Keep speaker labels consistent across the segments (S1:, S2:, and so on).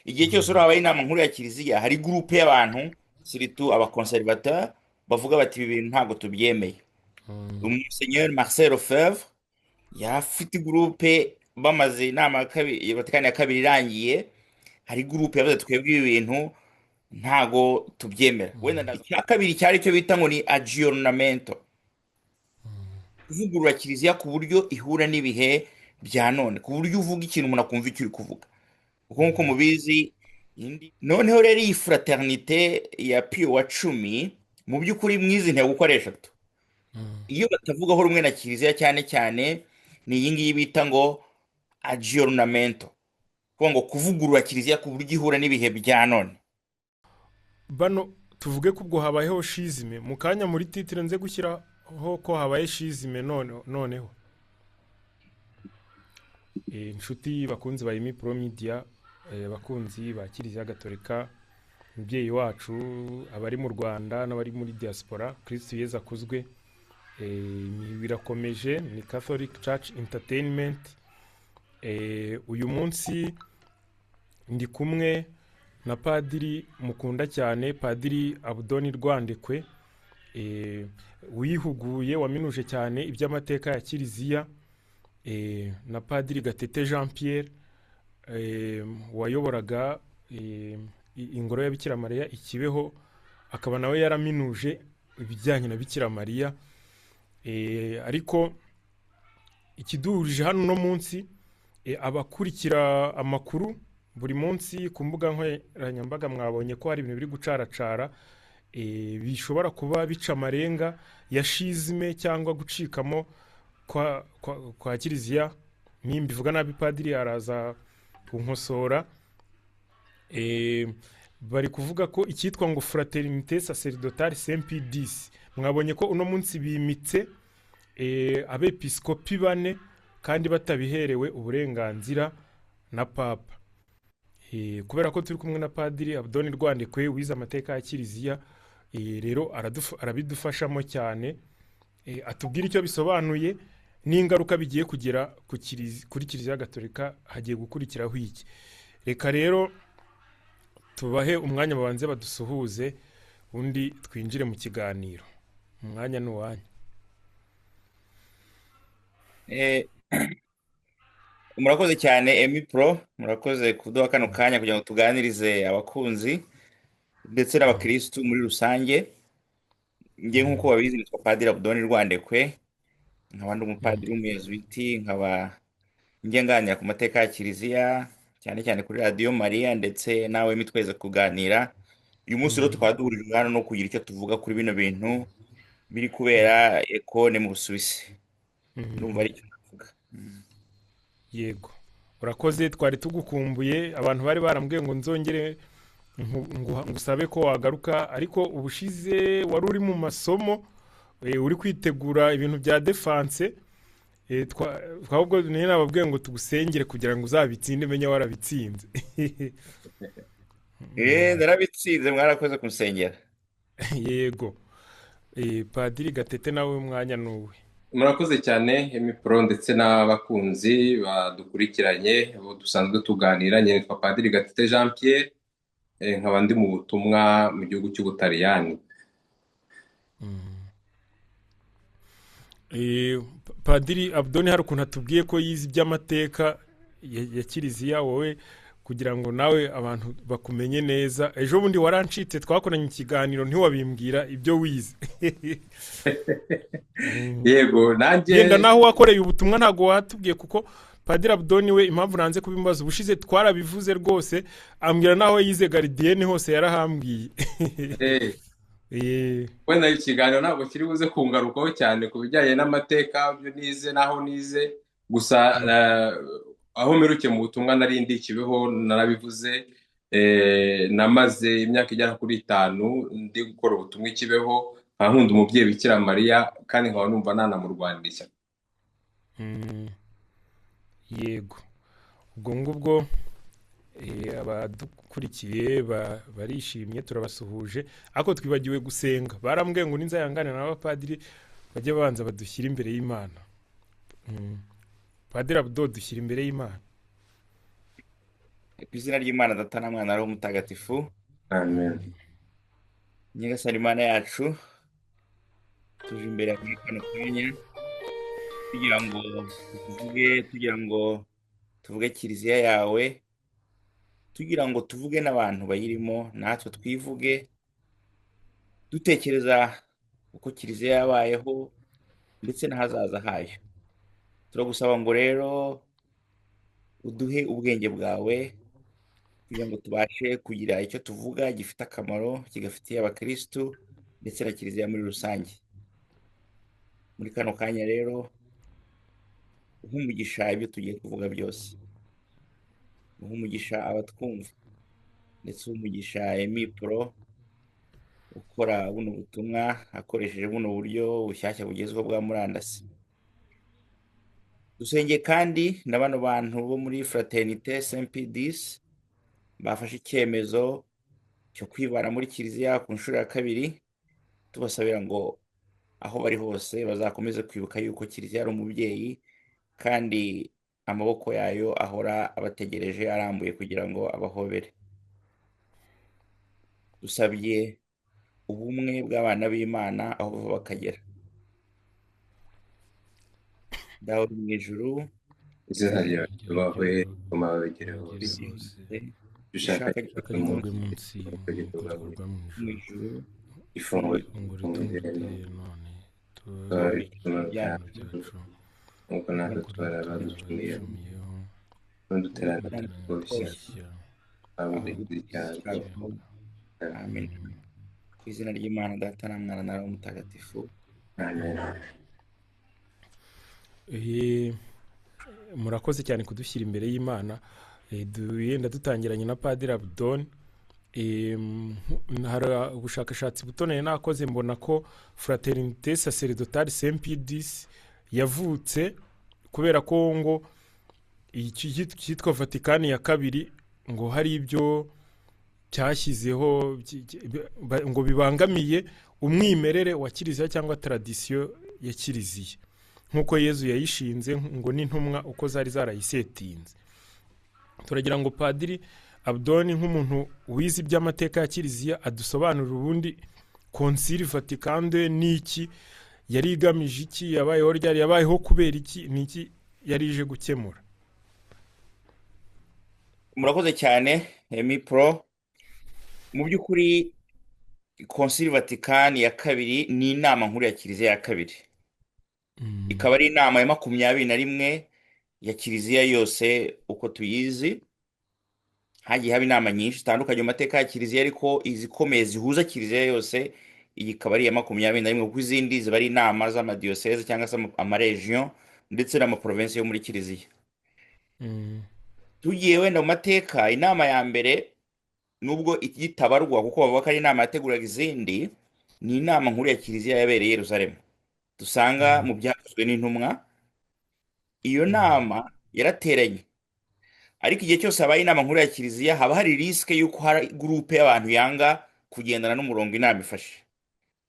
S1: Igihe cyose urabaye inama nkuru ya kiliziya, hari groupe y'abantu, surtout aba conservateurs, bavuga bati: "Ibi bintu ntabwo tubyemeye." Musenyeri Marcel Lefebvre yari afite groupe. Bamaze inama ya kabiri ya Vatikani ya kabiri irangiye, hari groupe yavuze: "Twebwe ibi bintu ntago tubyemera." Wenda icya kabiri cyari icyo bita ngo ni aggiornamento, kuvugurura kiliziya ku buryo ihura n'ibihe bya none, ku buryo uvuga ikintu umuntu akumva icyo uri kuvuga, kuko nk'uko mubizi indi. Noneho rero iyi Fraternité ya Pio wa X, mu by'ukuri mwizi ntego uko ari eshatu, iyo batavugaho rumwe na kiliziya cyane cyane ni iyi ngiyi bita ngo aggiornamento, kuvuga ngo kuvugurura kiliziya ku buryo ihura n'ibihe bya none.
S2: Bano tuvuge ko ubwo habayeho schisme. Mu kanya muri titre nze gushyiraho ko habaye schisme. Noneho inshuti bakunzi ba Emi Pro Media, abakunzi ba Kiliziya Gatolika umubyeyi wacu, abari mu Rwanda n'abari muri diaspora, Kristu Yezu akuzwe. Birakomeje, ni Catholic Church Entertainment. Uyu munsi ndi kumwe na padiri mukunda cyane, Padiri Abudoni Rwandekwe, wihuguye, waminuje cyane iby'amateka ya kiliziya, na Padiri Gatete Jean Pierre, wayoboraga ingoro ya Bikira Mariya i Kibeho, akaba nawe yaraminuje ibijyanye na Bikira Mariya. Ariko ikiduhurije hano uno munsi, abakurikira amakuru buri munsi ku mbuga nkoranyambaga mwabonye ko hari ibintu biri gucaracara, bishobora kuba bica amarenga ya schisme cyangwa gucikamo kwa kiliziya. Nimbivuga nabi padiri araza kunkosora. Bari kuvuga ko icyitwa ngo Fraternité Sacerdotale Saint Pie X, mwabonye ko uno munsi bimitse abepiskopi bane kandi batabiherewe uburenganzira na papa. Kubera ko turi kumwe na Padiri Abdoni Rwandekwe wize amateka ya kiliziya, rero arabidufashamo cyane, atubwire icyo bisobanuye n'ingaruka bigiye kugira kuri Kiliziya Gatolika, hagiye gukurikiraho iki. Reka rero tubahe umwanya babanze badusuhuze, undi twinjire mu kiganiro. Umwanya ni uwanyu.
S1: Murakoze cyane Emi Pro, murakoze kuduha kano kanya kugira ngo tuganirize abakunzi ndetse n'abakirisitu muri rusange. Njye nk'uko babizi nitwa Padiri Abudoni Rwandekwe, nkaba ndi umupadiri w'umuyezuwiti, nkaba njye nganira ku mateka ya kiliziya cyane cyane kuri Radiyo Mariya, ndetse nawe mitweze kuganira uyu munsi. Rero tukaba duhurijwe hano no kugira icyo tuvuga kuri bino bintu biri kubera Écône mu Busuwisi. Ndumva ari icyo navuga.
S2: Yego, urakoze, twari tugukumbuye. Abantu bari barambwiye ngo nzongere ngusabe ko wagaruka, ariko ubushize wari uri mu masomo, uri kwitegura ibintu bya défense. Ahubwo niyo nababwiye ngo tugusengere kugira ngo uzabitsinde, menye warabitsinze.
S1: Narabitsinze, mwarakoze kunsengera.
S2: Yego. Padiri Gatete, nawe umwanya ni uwe.
S3: Murakoze cyane Emi Pro ndetse n'abakunzi badukurikiranye abo dusanzwe tuganira. Njye nitwa Padiri Gatete Jean Pierre, nkaba ndi mu butumwa mu gihugu cy'Ubutaliyani.
S2: Padiri Abdoni, hari ukuntu atubwiye ko yize iby'amateka ya kiliziya. Wowe kugira ngo nawe abantu bakumenye neza, ejo bundi warancitse, twakoranye ikiganiro ntiwabimbwira ibyo wize.
S3: Yego, nanjye.
S2: Genda naho wakoreye ubutumwa ntabwo watubwiye, kuko Padiri Abdoni we, impamvu nanze kubimubaza, ubushize twarabivuze rwose, ambwira naho yize gardienne hose yarahambwiye.
S3: Wenda ikiganiro ntabwo kiri buze kungarukaho cyane ku bijyanye n'amateka, ibyo nize n'aho nize gusa. Aho mperukiye mu butumwa nari ndi Kibeho, narabivuze, namaze imyaka igera kuri 5 ndi gukora ubutumwa i Kibeho, nkaba nkunda umubyeyi Bikira Mariya kandi nkaba numva nanamurwanira ishyaka.
S2: Yego, ubwo ngubwo abadukurikiye barishimye, turabasuhuje, ariko twibagiwe gusenga. Barambwiye ngo ninzayangane n'abapadiri bajye babanza badushyire imbere y'Imana. Padiri Abdo, dushyira imbere y'Imana.
S1: Ku izina ry'Imana Data na Mwana na Roho Mutagatifu.
S3: Amen.
S1: Nyagasani Imana yacu, tuje imbere yawe muri kano kanya kugira ngo tuvuge, tugira ngo tuvuge kiliziya yawe, tugira ngo tuvuge n'abantu bayirimo, natwe twivuge, dutekereza uko kiliziya yabayeho ndetse n'ahazaza hayo. Turagusaba ngo rero uduhe ubwenge bwawe kugira ngo tubashe kugira icyo tuvuga gifite akamaro, kigafitiye abakirisitu ndetse na kiliziya muri rusange. Muri kano kanya rero, uhe umugisha ibyo tugiye kuvuga byose, uhe umugisha abatwumva, ndetse uhe umugisha Emmy Pro ukora buno butumwa akoresheje buno buryo bushyashya bugezweho bwa murandasi. Dusengeye kandi na bano bantu bo muri Fraternité Saint Pie X bafashe icyemezo cyo kwibana muri kiliziya ku nshuro ya kabiri, tubasabira ngo aho bari hose bazakomeze kwibuka yuko kiliziya ari umubyeyi kandi amaboko yayo ahora abategereje arambuye kugira ngo abahobere. Dusabye ubumwe bw'abana b'Imana aho bava bakagera. Dawe uri mu ijuru,
S3: Izina ryawe ryubahwe, ingoma yawe igere hose,
S1: hose,
S3: icyo ushaka
S1: ushaka
S3: gikorwe
S2: gikorwe
S3: munsi
S2: munsi
S3: nk'uko
S2: nk'uko
S3: gikorwa mu
S2: gikorwa mu
S1: mu
S2: ijuru.
S1: ijuru,
S3: ifunguro
S2: Ifunguro
S3: ritungure
S2: ritungure none,
S3: tubabarire
S2: tubabarire
S3: ibicumuro
S2: ibicumuro
S3: byacu
S2: byacu
S3: nk'uko natwe
S2: nk'uko
S3: tubarira
S2: natwe
S3: abaducumuyeho,
S2: abaducumuyeho,
S3: ntudutererane
S2: ntudutererane
S3: twose,
S2: twose,
S3: ahubwo
S1: ahubwo
S3: udukize icyago.
S1: icyago. Amen. Ku izina ry'Imana Data na Mwana na Roho Mutagatifu.
S3: Amen.
S2: Murakoze cyane kudushyira imbere y'Imana. Yenda dutangiranye na Padiri Abdon. Hari ubushakashatsi buto nari nakoze, mbona ko Fraternité Sacerdotale Saint Pie X yavutse kubera ko ngo iki cyitwa Vatikani ya kabiri ngo hari ibyo cyashyizeho ngo bibangamiye umwimerere wa kiliziya cyangwa tradisiyo ya kiliziya nk'uko Yezu yayishinze, ngo n'intumwa uko zari zarayisetinze. Turagira ngo Padiri Abdoni, nk'umuntu wize iby'amateka ya kiliziya, adusobanurire ubundi Konsili Vatikani ni iki, yari igamije iki, yabayeho ryari, yabayeho kubera iki, ni iki yari ije gukemura?
S1: Murakoze cyane Emmy Pro. Mu by'ukuri Konsili Vatikani ya kabiri ni inama nkuru ya kiliziya ya kabiri, ikaba ari inama ya 21 ya kiliziya yose uko tuyizi. Hagiye haba inama nyinshi zitandukanye mu mateka ya kiliziya, ariko izikomeye zihuza kiliziya yose iyi ikaba ari iya 21, kuko izindi ziba ari inama z'amadiyoseze cyangwa se amaregion ndetse n'amaprovensi yo muri kiliziya. Tugiye wenda mu mateka, inama ya mbere, nubwo itabarwa kuko bavuga ko ari inama yateguraga izindi, ni inama nkuru ya kiliziya yabereye i Yerusalemu, dusanga mu Byakozwe n'Intumwa. Iyo nama yarateranye, ariko igihe cyose habaye inama nkuru ya kiliziya haba hari risque y'uko hari groupe y'abantu yanga kugendana n'umurongo inama ifashe.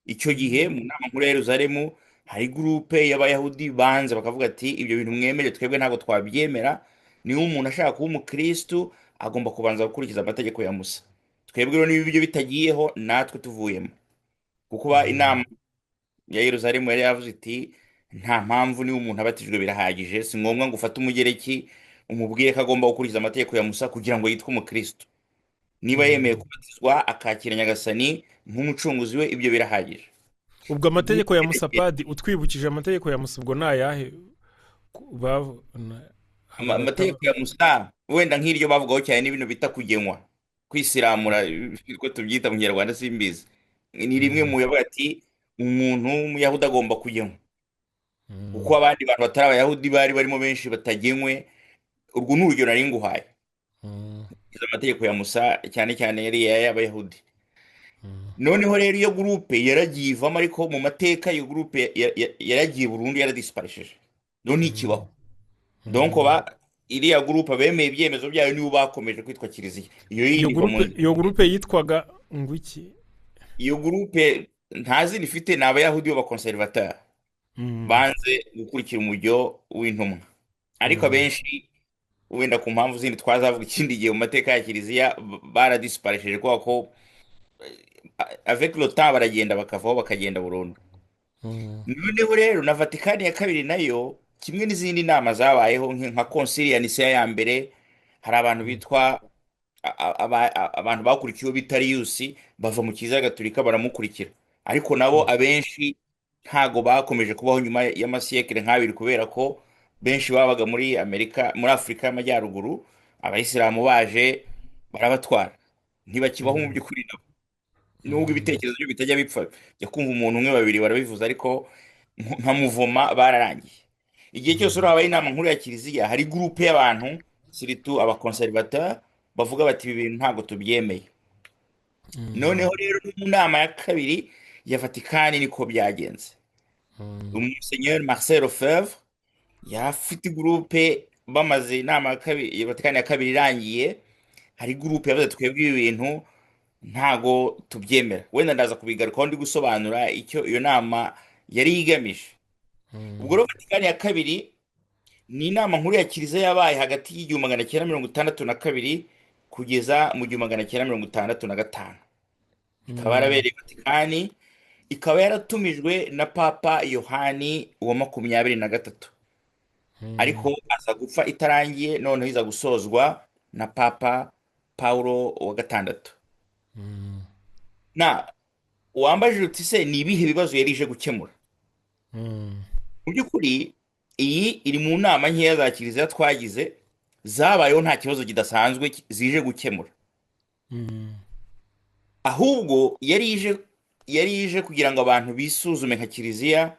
S1: Icyo gihe mu nama nkuru ya Yerusalemu hari groupe y'Abayahudi banze, bakavuga ati: "Ibyo bintu mwemeje twebwe ntabwo twabyemera. Niba umuntu ashaka kuba umukristu agomba kubanza gukurikiza amategeko ya Musa. Twebwe rero niba ibyo bitagiyeho, natwe tuvuyemo." Kuko inama ya Yerusalemu yari yavuze iti: "Nta mpamvu, niba umuntu abatijwe birahagije, si ngombwa ngo ufate umugereki umubwire ko agomba gukurikiza amategeko ya Musa kugira ngo yitwe umukristo. Niba yemeye kubatizwa akakira Nyagasani nk'umucunguzi we, ibyo birahagije."
S2: Ubwo amategeko ya Musa, padi, utwibukije amategeko ya Musa, ubwo ni ayahe?
S1: Amategeko ya Musa, wenda nk'iryo bavugaho cyane n'ibintu bita kugenywa, kwisiramura uko tubyita mu Kinyarwanda simbizi, ni rimwe mu yavuga ati umuntu w'Umuyahudi agomba kugenywa, kuko abandi bantu batari Abayahudi bari barimo benshi batagenywe. Urwo ni urugero nari nguhaye. Izo amategeko ya Musa cyane cyane yari ay'Abayahudi. Noneho rero iyo groupe yaragiye ivamo, ariko mu mateka iyo groupe yaragiye burundu, yaradisiparishije, none ntikibaho. Donc ba iriya groupe bemeye ibyemezo byayo nibo bakomeje kwitwa kiliziya. Iyo
S2: iyo
S1: yindi iva mu
S2: groupe, iyo groupe yitwaga ngo iki?
S1: Iyo groupe nta zina ifite, ni Abayahudi b'abaconservateur banze gukurikira umujyo w'intumwa, ariko abenshi Wenda ku mpamvu zindi twazavuga ikindi gihe mu mateka ya kiliziya, baradisiparesheje kubera ko avec le temps baragenda bakavaho, bakagenda burundu. Noneho rero na Vatikani ya kabiri nayo, kimwe n'izindi nama zabayeho nka Konsili ya Niseya ya mbere, hari abantu bitwa abantu bakurikiye uwo bita Ariyusi, bava mu Kiliziya Gatolika baramukurikira, ariko nabo abenshi ntago bakomeje kubaho nyuma y'amasiyekire nk'abiri, kubera ko benshi babaga muri Amerika, muri Afurika y'Amajyaruguru. Abayisilamu baje barabatwara, ntibakibaho mu by'ukuri nabo, nubwo ibitekerezo byo bitajya bipfa. Jya kumva umuntu umwe, babiri barabivuze, ariko nka muvoma bararangiye. Igihe cyose uriya habaye inama nkuru ya kiliziya, hari groupe y'abantu, surtout aba conservateurs, bavuga bati: "Ibi bintu ntabwo tubyemeye." Noneho rero no mu nama ya kabiri ya Vatikani niko byagenze. Umusenyeri Marcel Lefebvre yari afite groupe. Bamaze inama ya kabiri ya Vatikani ya kabiri irangiye, hari groupe yavuze: "Twebwe ibi bintu ntago tubyemera." Wenda ndaza kubigarukaho ndi gusobanura icyo iyo nama yari igamije. Ubwo rero Vatikani ya kabiri ni inama nkuru ya kiliziya yabaye hagati y'1962 kugeza mu 1965, ikaba yarabereye Vatikani, ikaba yaratumijwe na Papa Yohani wa 23, ariko aza gupfa itarangiye. Noneho iza gusozwa na Papa Paulo wa gatandatu. Na wambajije uti: "Se ni ibihe bibazo yari ije gukemura?" Mu by'ukuri iyi iri mu nama nkeya za kiliziya twagize zabayeho nta kibazo kidasanzwe zije gukemura, ahubwo yari ije kugira ngo abantu bisuzume nka kiliziya,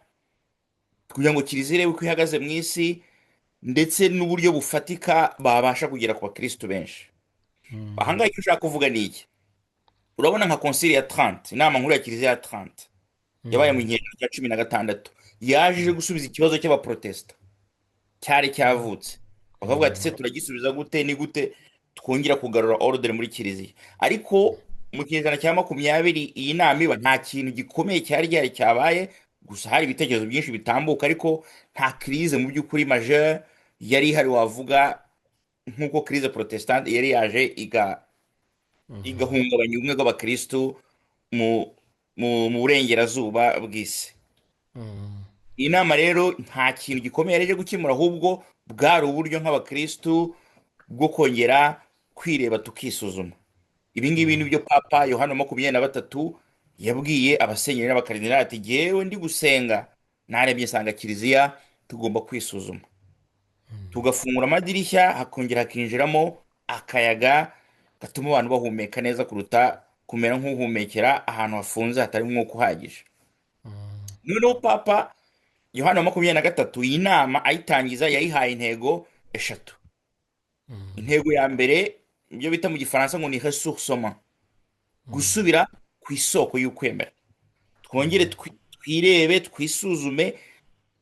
S1: kugira ngo kiliziya irebe uko ihagaze mu isi, ndetse n'uburyo bufatika babasha kugera ku bakirisitu benshi. Ahangaha icyo ushaka kuvuga ni iki? Urabona nka Konsili ya 30, inama nkuru ya kiliziya ya 30 yabaye mu kinyejana cya 16, yaje ije gusubiza ikibazo cy'abaprotesta cyari cyavutse. Bakavuga ati: "Se turagisubiza gute? Ni gute twongera kugarura ordre muri kiliziya?" Ariko mu kinyejana cya 20 iyi nama iba, nta kintu gikomeye cyari gihari cyabaye. Gusa hari ibitekerezo byinshi bitambuka, ariko nta crise mu by'ukuri majeure yari ihari wavuga, nk'uko crise protestante yari yaje igahungabanya ubumwe bw'abakristu mu burengerazuba bw'isi. Iyi nama rero nta kintu gikomeye yari ije gukemura, ahubwo bwari uburyo nk'abakristu bwo kongera kwireba, tukisuzuma. Ibi ngibi ni byo Papa Yohana 23 yabwiye abasenyeri n'abakaridinali, ati: "Jyewe ndi gusenga narebye nsanga kiliziya tugomba kwisuzuma, tugafungura amadirishya, hakongera hakinjiramo akayaga gatuma abantu bahumeka neza kuruta kumera nk'uhumekera ahantu hafunze hatari umwuka uhagije." Noneho Papa Yohana wa 23 iyi nama ayitangiza yayihaye intego eshatu. Intego ya mbere, ibyo bita mu Gifaransa ngo ni ressourcement, gusubira ku isoko y'ukwemera, twongere twirebe, twisuzume,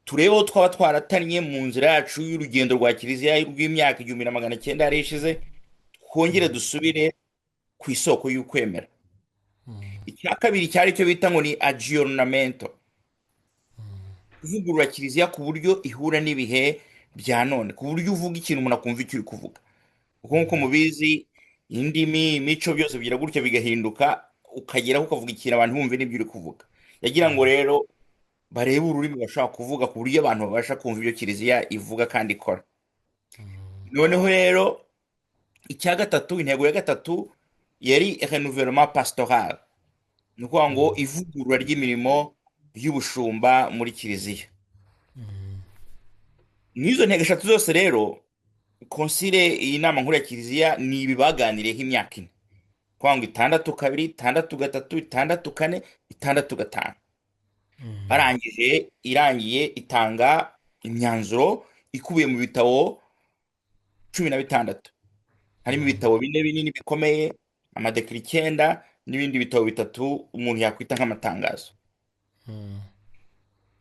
S1: turebe aho twaba twaratannye mu nzira yacu y'urugendo rwa kiliziya rw'imyaka 1900 yari ishize, twongere dusubire ku isoko y'ukwemera. Icya kabiri cyari icyo bita ngo ni aggiornamento, kuvugurura kiliziya ku buryo ihura n'ibihe bya none, ku buryo uvuga ikintu umuntu akumva icyo uri kuvuga, kuko nk'uko mubizi, indimi, imico, byose bigira gutya bigahinduka, ukageraho ukavuga ikintu abantu bumve n'ibyo uri kuvuga. Yagira ngo rero barebe ururimi bashobora kuvuga ku buryo abantu babasha kumva ibyo kiliziya ivuga kandi ikora. Noneho rero icya gatatu, intego ya gatatu yari renouvellement pastoral, ni ukuvuga ngo ivugurura ry'imirimo y'ubushumba muri kiliziya. N'izo ntego eshatu zose rero, konsile, iyi nama nkuru ya kiliziya, ni ibi baganiriyeho imyaka 4, kuvuga ngo 62, 63, 64, 65. Barangije, irangiye itanga imyanzuro ikubiye mu bitabo 16, harimo ibitabo bine binini bikomeye, ama décrets 9, n'ibindi bitabo bitatu umuntu yakwita nk'amatangazo.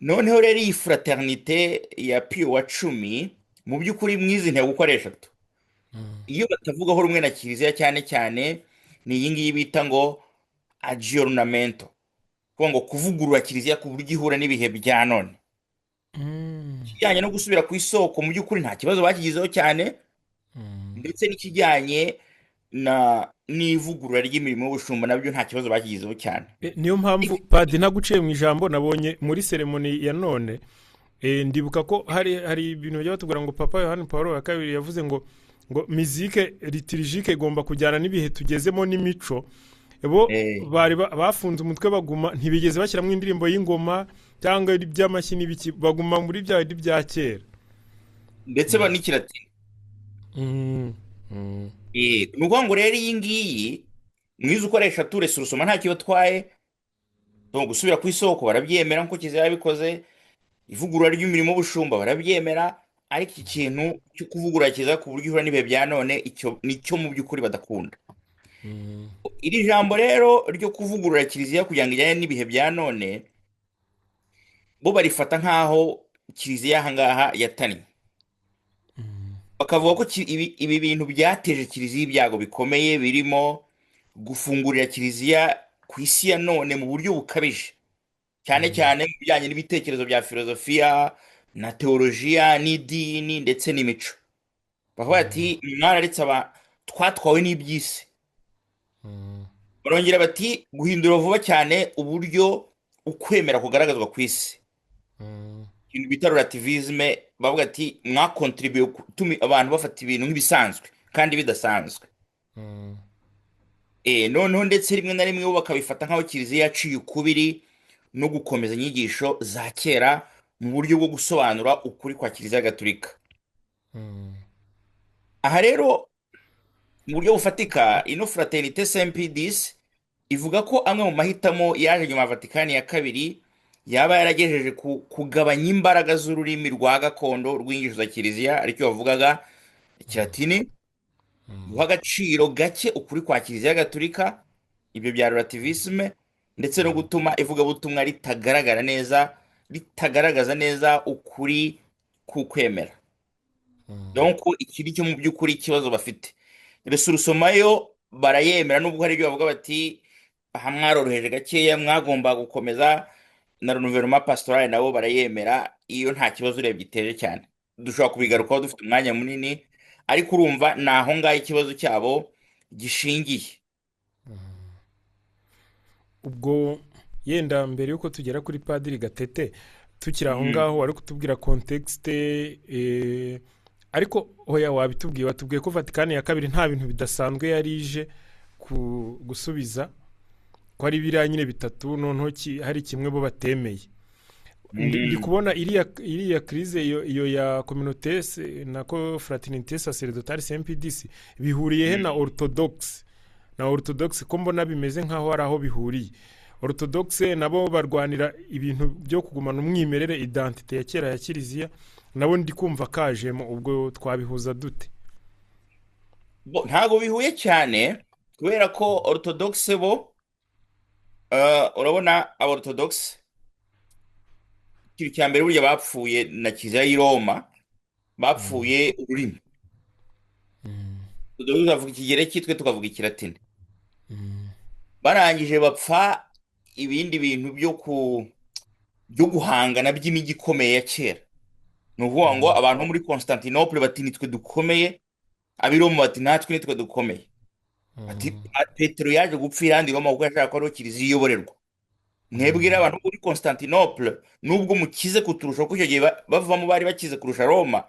S1: Noneho rero iyi fraternité ya Pio wa X, mu by'ukuri mwizi ntego uko ari eshatu, iyo batavugaho rumwe na kiliziya cyane cyane ni iyi ngiyi bita ngo aggiornamento, kuvuga ngo kuvugurura kiliziya ku buryo ihura n'ibihe bya none. Ikijyanye no gusubira ku isoko, mu by'ukuri nta kibazo bakigizeho cyane. Ndetse n'ikijyanye na n'ivugurura ry'imirimo y'ubushumba nabyo nta kibazo bakigizeho cyane.
S2: Niyo mpamvu padi ntaguciye mu ijambo, nabonye muri seremoni ya none, ndibuka ko hari ibintu bajya batubwira ngo Papa Yohani Paul wa kabiri yavuze ngo musique liturgique igomba kujyana n'ibihe tugezemo n'imico. Bo bari bafunze umutwe baguma, ntibigeze bashyiramo indirimbo y'ingoma cyangwa iby'amashyi n'ibiki, baguma muri bya bindi bya kera.
S1: Ndetse ba n'ikilatini. Ni ukuvuga ngo rero iyi ngiyi mwiza ukoresha ture surusoma ntacyo batwaye. Donc gusubira ku isoko barabyemera nk'uko Kiliziya yabikoze, ivugurura ry'imirimo y'ubushumba barabyemera, ariko iki kintu cyo kuvugurura Kiliziya ku buryo ihura n'ibihe bya none, icyo nicyo mu by'ukuri badakunda. Iri jambo rero ryo kuvugurura Kiliziya kugira ngo ijyane n'ibihe bya none, bo barifata nk'aho Kiliziya aha ngaha yatannye, bakavuga ko ibi bintu byateje Kiliziya ibyago bikomeye, birimo gufungurira Kiliziya ku isi ya none mu buryo bukabije, cyane cyane mu bijyanye n'ibitekerezo bya filozofiya na teolojiya n'idini ndetse n'imico. Bavuga bati mwararetse aba twatwawe n'iby'isi. Barongera bati guhindura vuba cyane uburyo ukwemera kugaragazwa ku isi, ikintu bita relativisme. Bavuga ati mwakontribuye gutuma abantu bafata ibintu nk'ibisanzwe kandi bidasanzwe. Noneho ndetse rimwe na rimwe bo bakabifata nk'aho Kiliziya yaciye ukubiri no gukomeza inyigisho za kera mu buryo bwo gusobanura ukuri kwa Kiliziya Gatolika. Aha rero mu buryo bufatika, ino Fraternité Saint Pie X ivuga ko amwe mu mahitamo yaje nyuma ya Vatikani ya kabiri yaba yaragejeje ku kugabanya imbaraga z'ururimi rwa gakondo rw'inyigisho za Kiliziya, aricyo bavugaga Ikilatini, guha agaciro gake ukuri kwa Kiliziya Gatolika, ibyo bya relativisme, ndetse no gutuma ivugabutumwa ritagaragara neza, ritagaragaza neza ukuri k'ukwemera. Donc iki ni cyo mu by'ukuri ikibazo bafite. Resurusoma yo barayemera, nubwo hari ibyo bavuga bati aha mwaroroheje gakeya, mwagomba gukomeza. Na renouvellement pastoral nabo barayemera, iyo nta kibazo urebye iteje cyane. Dushobora kubigarukaho dufite umwanya munini, ariko urumva ni aho ngaho ikibazo cyabo gishingiye.
S2: Ubwo yenda mbere y'uko tugera kuri Padiri Gatete, tukiri aho ngaho wari kutubwira contexte, ariko oya wabitubwiye, watubwiye ko Vatikani ya kabiri nta bintu bidasanzwe yari ije gusubiza, ko ari biriya nyine bitatu, noneho hari kimwe bo batemeye. Ndi kubona iriya crise iyo ya communauté nako Fraternité Sacerdotale Saint Pie X bihuriye he na orthodoxe? Na orthodoxe ko mbona bimeze nk'aho hari aho bihuriye. Orthodoxe nabo barwanira ibintu byo kugumana umwimerere, identité ya kera ya Kiliziya, nabo ndi kumva kajemo. Ubwo twabihuza dute?
S1: Bo, ntabwo bihuye cyane, kubera ko orthodoxe bo, urabona aba orthodoxe, ikintu cya mbere burya bapfuye na Kiliziya y'i Roma, bapfuye ururimi. Orthodoxe bavuga Ikigereki, twe tukavuga Ikilatini. Barangije bapfa ibindi bintu byo guhangana by'imijyi ikomeye ya kera. Ni ukuvuga ngo abantu bo muri Constantinople bati nitwe dukomeye, ab'i Roma bati natwe nitwe dukomeye. Ati Petero yaje gupfira ahandi i Roma kuko yashaka ko ariho Kiliziya iyoborerwa. Mwebwe rero abantu bo muri Constantinople, nubwo mukize kuturusha, kuko icyo gihe bavamo bari bakize kurusha Roma,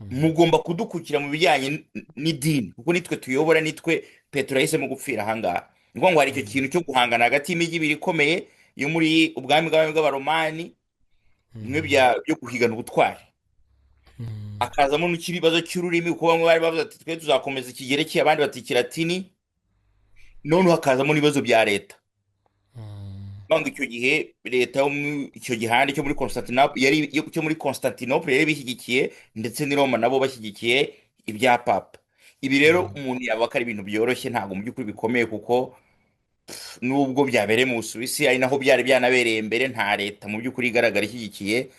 S1: mugomba kudukukira mu bijyanye n'idini, kuko nitwe tuyobora, nitwe Petero yahisemo gupfira ahangaha. Ni ukuvuga ngo hari icyo kintu cyo guhangana hagati y'imijyi ibiri ikomeye yo muri ubwami bw'abami bw'Abaromani, bimwe byo guhigana ubutwari, hakazamo n'ikibazo cy'ururimi, kuko bamwe bari bavuze ati twe tuzakomeza Ikigereki, abandi bati Ikilatini. Noneho hakazamo n'ibibazo bya leta. Banga icyo gihe leta yo mu icyo gihande cyo muri Constantinople yari cyo muri Constantinople yari bishyigikiye, ndetse n'i Roma nabo bashyigikiye ibya papa. Ibi rero umuntu yavuga ko ari ibintu byoroshye, ntabwo mu by'ukuri bikomeye, kuko nubwo byabereye mu Busuwisi, ari naho byari byanabereye mbere, nta leta mu by'ukuri igaragara ishyigikiye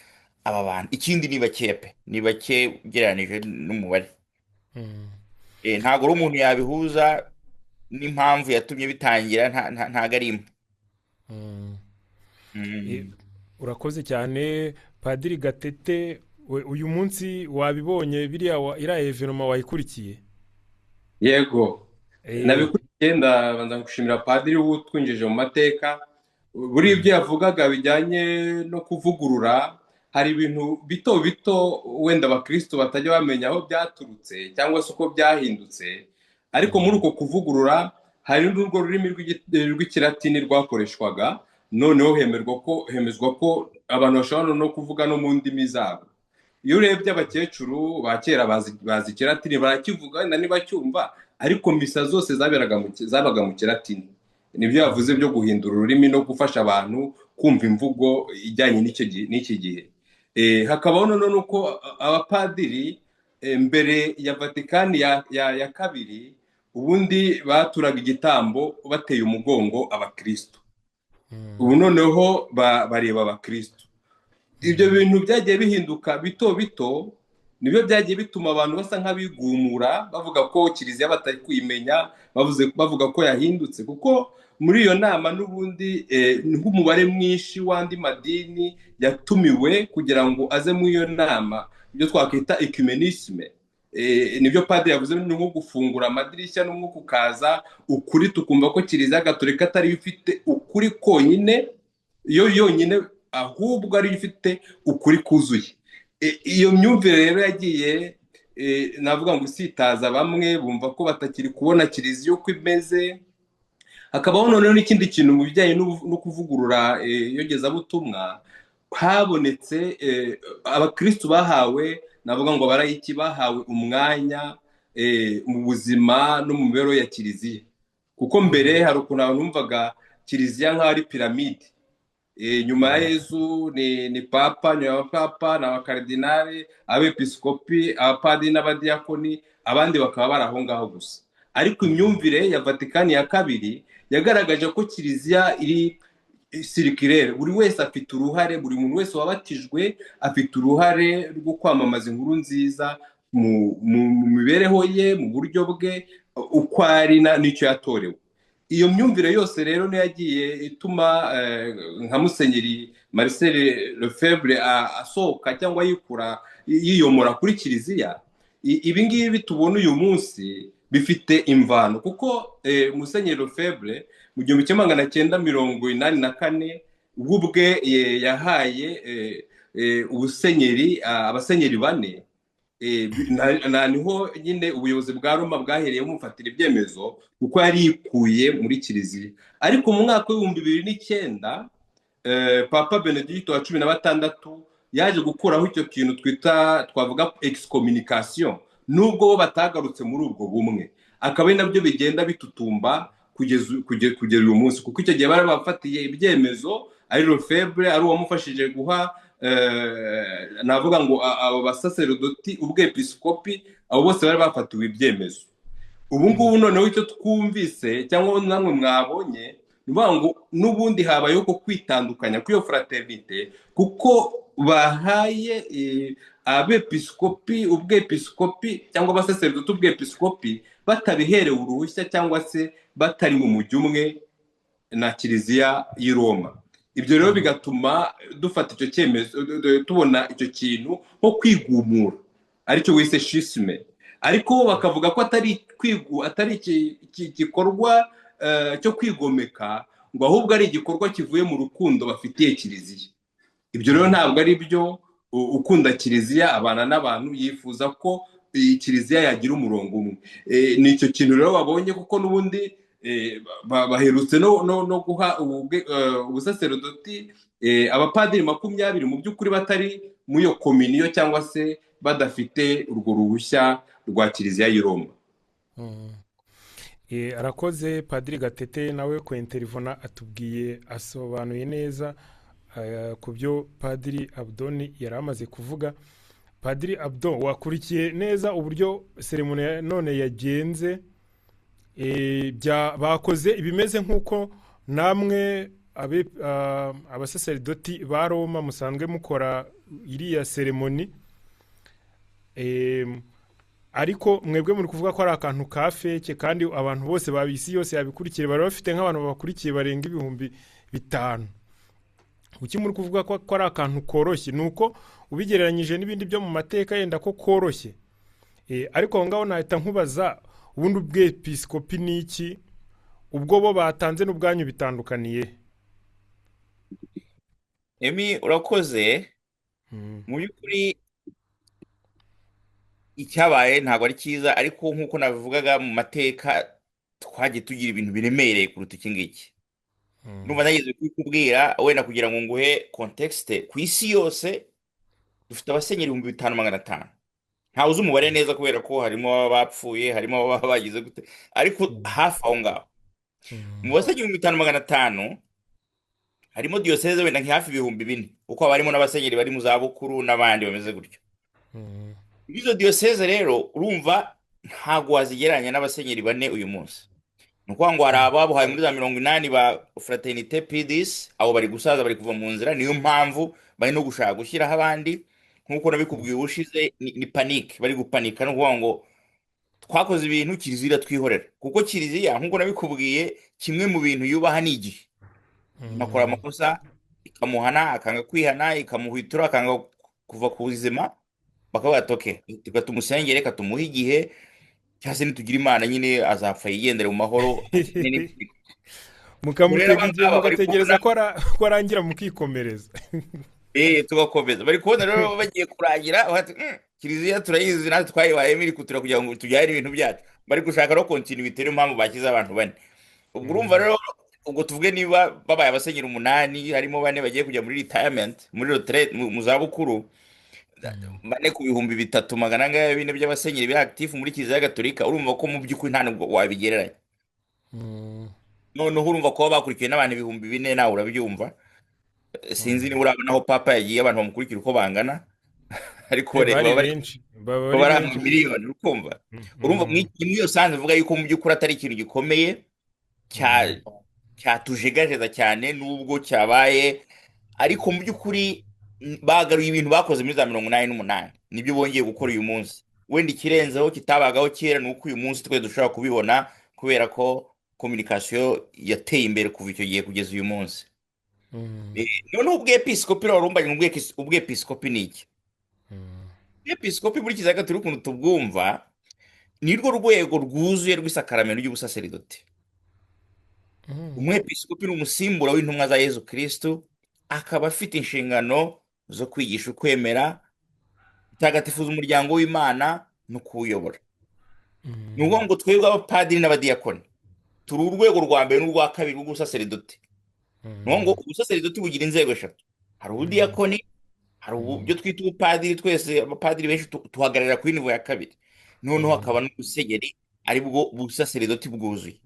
S1: aba bantu. Ikindi ni bake pe, ni bake ugereranije n'umubare. Ntabwo ari umuntu yabihuza n'impamvu yatumye bitangira, ntago ari imwe.
S2: Urakoze cyane Padiri Gatete. Uyu munsi wabibonye biriya, iriya événement wayikurikiye?
S3: Yego,
S2: Eh,
S3: nabikurikiye. Ndabanza gushimira padiri wutwinjije mu mateka. Buri ibyo yavugaga bijyanye no kuvugurura, hari ibintu bito bito wenda abakristo batajya bamenya aho byaturutse cyangwa se uko byahindutse, ariko muri uko kuvugurura hari n'urwo rurimi rw'ikilatini rwakoreshwaga, noneho hemezwa ko abantu bashobora no kuvuga no mu ndimi zabo. Iyo urebye abakecuru ba kera bazi ikilatini, barakivuga wenda ntibacyumva, ariko misa zose zabaga mu kilatini. Nibyo yavuze byo guhindura ururimi no gufasha abantu kumva imvugo ijyanye n'iki gihe. Hakabaho noneho nuko abapadiri mbere ya Vatikani ya kabiri ubundi baturaga igitambo bateye umugongo abakristo. Ubu noneho bareba abakristo. Ibyo bintu byagiye bihinduka bito bito, nibyo byagiye bituma abantu basa nk'abigumura, bavuga ko kiliziya batari kuyimenya, bavuga ko yahindutse, kuko muri iyo nama n'ubundi nk'umubare mwinshi w'andi madini yatumiwe kugira ngo aze muri iyo nama, ibyo twakwita ecumenisme. Nibyo padiri yavuze, ni nko gufungura amadirishya n'umwuka ukaza, ukuri tukumva ko kiliziya gatolika atari yo ifite ukuri konyine, yo yonyine, ahubwo ariyo ifite ukuri kuzuye. Iyo myumvire rero yagiye navuga ngo isitaza bamwe, bumva ko batakiri kubona kiliziya uko imeze. Hakabaho noneho n'ikindi kintu mu bijyanye no kuvugurura iyogezabutumwa, habonetse abakristu bahawe, navuga ngo abarayiki bahawe umwanya mu buzima no mu mibereho ya kiliziya, kuko mbere hari ukuntu abantu bumvaga kiliziya nk'aho ari piramide. Nyuma ya Yezu ni papa, nyuma ya papa ni abakaridinali, abepiskopi, abapadiri n'abadiyakoni, abandi bakaba bari aho ngaho gusa. Ariko imyumvire ya Vatikani ya kabiri yagaragaje ko kiliziya iri sirikirere, buri wese afite uruhare, buri muntu wese wabatijwe afite uruhare rwo kwamamaza inkuru nziza mu mibereho ye, mu buryo bwe, uko ari n'icyo yatorewe. Iyo myumvire yose rero niyo yagiye ituma nka Musenyeri Marcel Lefebvre asohoka cyangwa yikura, yiyomora kuri kiliziya. Ibi ngibi tubona uyu munsi bifite imvano, kuko Musenyeri Lefebvre mu 1984 we ubwe yahaye ubusenyeri abasenyeri bane. Niho nyine ubuyobozi bwa Roma bwahereye bumufatira ibyemezo, kuko yari yikuye muri kiliziya. Ariko mu mwaka w'2009 Papa Benedicto wa 16 yaje gukuraho icyo kintu twita, twavuga excommunication, nubwo bo batagarutse muri ubwo bumwe, akaba ari nabyo bigenda bitutumba kugera uyu munsi, kuko icyo gihe bari bafatiye ibyemezo ari Lefebvre, ari uwamufashije guha navuga ngo abo basaserodoti ubwepiskopi, abo bose bari bafatiwe ibyemezo. Ubu ngubu noneho icyo twumvise cyangwa namwe mwabonye, ni ukuvuga ngo n'ubundi habayeho ko kwitandukanya kw'iyo fraternité, kuko bahaye abepiskopi ubwepiskopi cyangwa abasaserodoti ubwepiskopi batabiherewe uruhushya cyangwa se batari mu mujyi umwe na kiliziya y'i Roma. Ibyo rero bigatuma dufata icyo cyemezo, tubona icyo kintu nko kwigumura, aricyo wise schisme. Ariko bo bakavuga ko atari igikorwa cyo kwigomeka, ngo ahubwo ari igikorwa kivuye mu rukundo bafitiye kiliziya. Ibyo rero ntabwo ari byo. Ukunda kiliziya abana n'abantu, yifuza ko iyi kiliziya yagira umurongo umwe. Ni icyo kintu rero babonye, kuko n'ubundi baherutse no guha ubusaserodoti abapadiri 20 mu by'ukuri batari muri iyo kominiyo cyangwa se badafite urwo ruhushya rwa kiliziya y'i Roma.
S2: Arakoze Padiri Gatete, nawe ku interivona atubwiye, asobanuye neza ku byo Padiri Abdoni yari amaze kuvuga. Padiri Abdon, wakurikiye neza uburyo seremoni ya none yagenze. Bakoze ibimeze nk'uko namwe abasaseridoti ba Roma musanzwe mukora iriya seremoni. Ariko mwebwe muri kuvuga ko ari akantu ka feke, kandi abantu bose babisi yose yabikurikiye, bari bafite nk'abantu babakurikiye barenga 5000. Kuki muri kuvuga ko ari akantu koroshye? Ni uko ubigereranyije n'ibindi byo mu mateka yenda ko koroshye. Ariko aho ngaho nahita nkubaza Ubundi ubwepiskopi ni iki? Ubwo bo batanze n'ubwanyu bitandukaniye?
S1: Emi, urakoze. Mu by'ukuri icyabaye ntabwo ari cyiza, ariko nk'uko nabivugaga mu mateka twagiye tugira ibintu biremereye kuruta iki ngiki. Numva nageze kubikubwira wenda kugira ngo nguhe contexte. Ku isi yose dufite abasenyeri 5500. Ntawe uzi umubare neza kubera ko harimo ababa bapfuye, harimo ababa bagize gute, ariko hafi aho ngaho. Mu basenyeri 5500 harimo diyoseze wenda nka hafi 4000, kuko haba harimo n'abasenyeri bari mu zabukuru n'abandi bameze gutyo. Izo diyoseze rero urumva ntabwo wazigereranya n'abasenyeri bane uyu munsi. Ni ukuvuga ngo hari ababuhaye muri za 80 ba Fraternité Pie X, abo bari gusaza, bari kuva mu nzira, niyo mpamvu bari no gushaka gushyiraho abandi. Nk'uko nabikubwiye ubushize, ni panique, bari gupanika. Ni ukuvuga ngo twakoze ibintu, kiliziya iratwihorera, kuko kiliziya, nk'uko nabikubwiye, kimwe mu bintu yubaha ni igihe. Umuntu akora amakosa ikamuhana, akanga kwihana, ikamuhwitura, akanga kuva ku buzima, bakavuga ati: "Okay, reka tumusengere, reka tumuhe igihe, cyangwa se nitugira Imana nyine azapfa yigendere mu mahoro."
S2: Mukamutega
S1: Rero
S2: igihe
S1: aba bari
S2: mugategereza
S1: kubona
S2: ko arangira mukikomereza.
S1: Tugakomeza. Bari kubona rero bagiye kurangira, bati: Kiliziya turayizi, natwe twayibayemo, iri kutura kugira ngo tujyane ibintu byacu." Bari gushaka no continuité, niyo mpamvu bashyize abantu bane. Ubwo urumva rero, ubwo tuvuge niba babaye abasenyeri umunani, harimo bane bagiye kujya muri retirement, muri retraite, mu zabukuru, bane ku bihumbi bitatu magana angahe bine by'abasenyeri biri actif muri Kiliziya Gatolika, urumva ko mu by'ukuri nta nubwo wabigereranya. Noneho urumva kuba bakurikiwe n'abantu 4000, nawe urabyumva. Sinzi niba urabona aho papa yagiye abantu bamukurikira uko bangana, ariko
S2: Bari
S1: baba bari
S2: benshi, baba
S1: baba
S2: ari
S1: ari
S2: benshi.
S1: amamiliyoni, urukumva. Urumva muri iyo sanze mvuga yuko mu by'ukuri atari ikintu gikomeye cyatujegajeza cyane nubwo cyabaye, ariko mu by'ukuri bagaruye ibintu bakoze muri za 88, nibyo bongeye gukora uyu munsi. Wenda ikirenzeho kitabagaho kera ni uko uyu munsi twe dushobora kubibona kubera ko communication yateye imbere kuva icyo gihe kugeza uyu munsi. Noneho ubwepiskopi rero warumbanye, ubwepiskopi ni iki? Ubwepiskopi muri Kiliziya Gatolika ukuntu tubwumva, ni rwo rwego rwuzuye rw'isakaramento ry'ubusaseridoti. Umwepiskopi ni umusimbura w'intumwa za Yezu Kristu, akaba afite inshingano zo kwigisha ukwemera, gutagatifuza umuryango w'Imana no kuwuyobora. Ni ukuvuga ngo twebwe abapadiri n'abadiyakoni turi urwego rwa mbere n'urwa kabiri rw'ubusaseridoti. Ni ukuvuga ngo ubusaseridoti bugira inzego eshatu: hari ubudiyakoni, hari ibyo twita ubupadiri, twese abapadiri benshi tuhagararira kuri niveau ya kabiri, noneho hakaba n'ubusenyeri, ari bwo busaseridoti bwuzuye.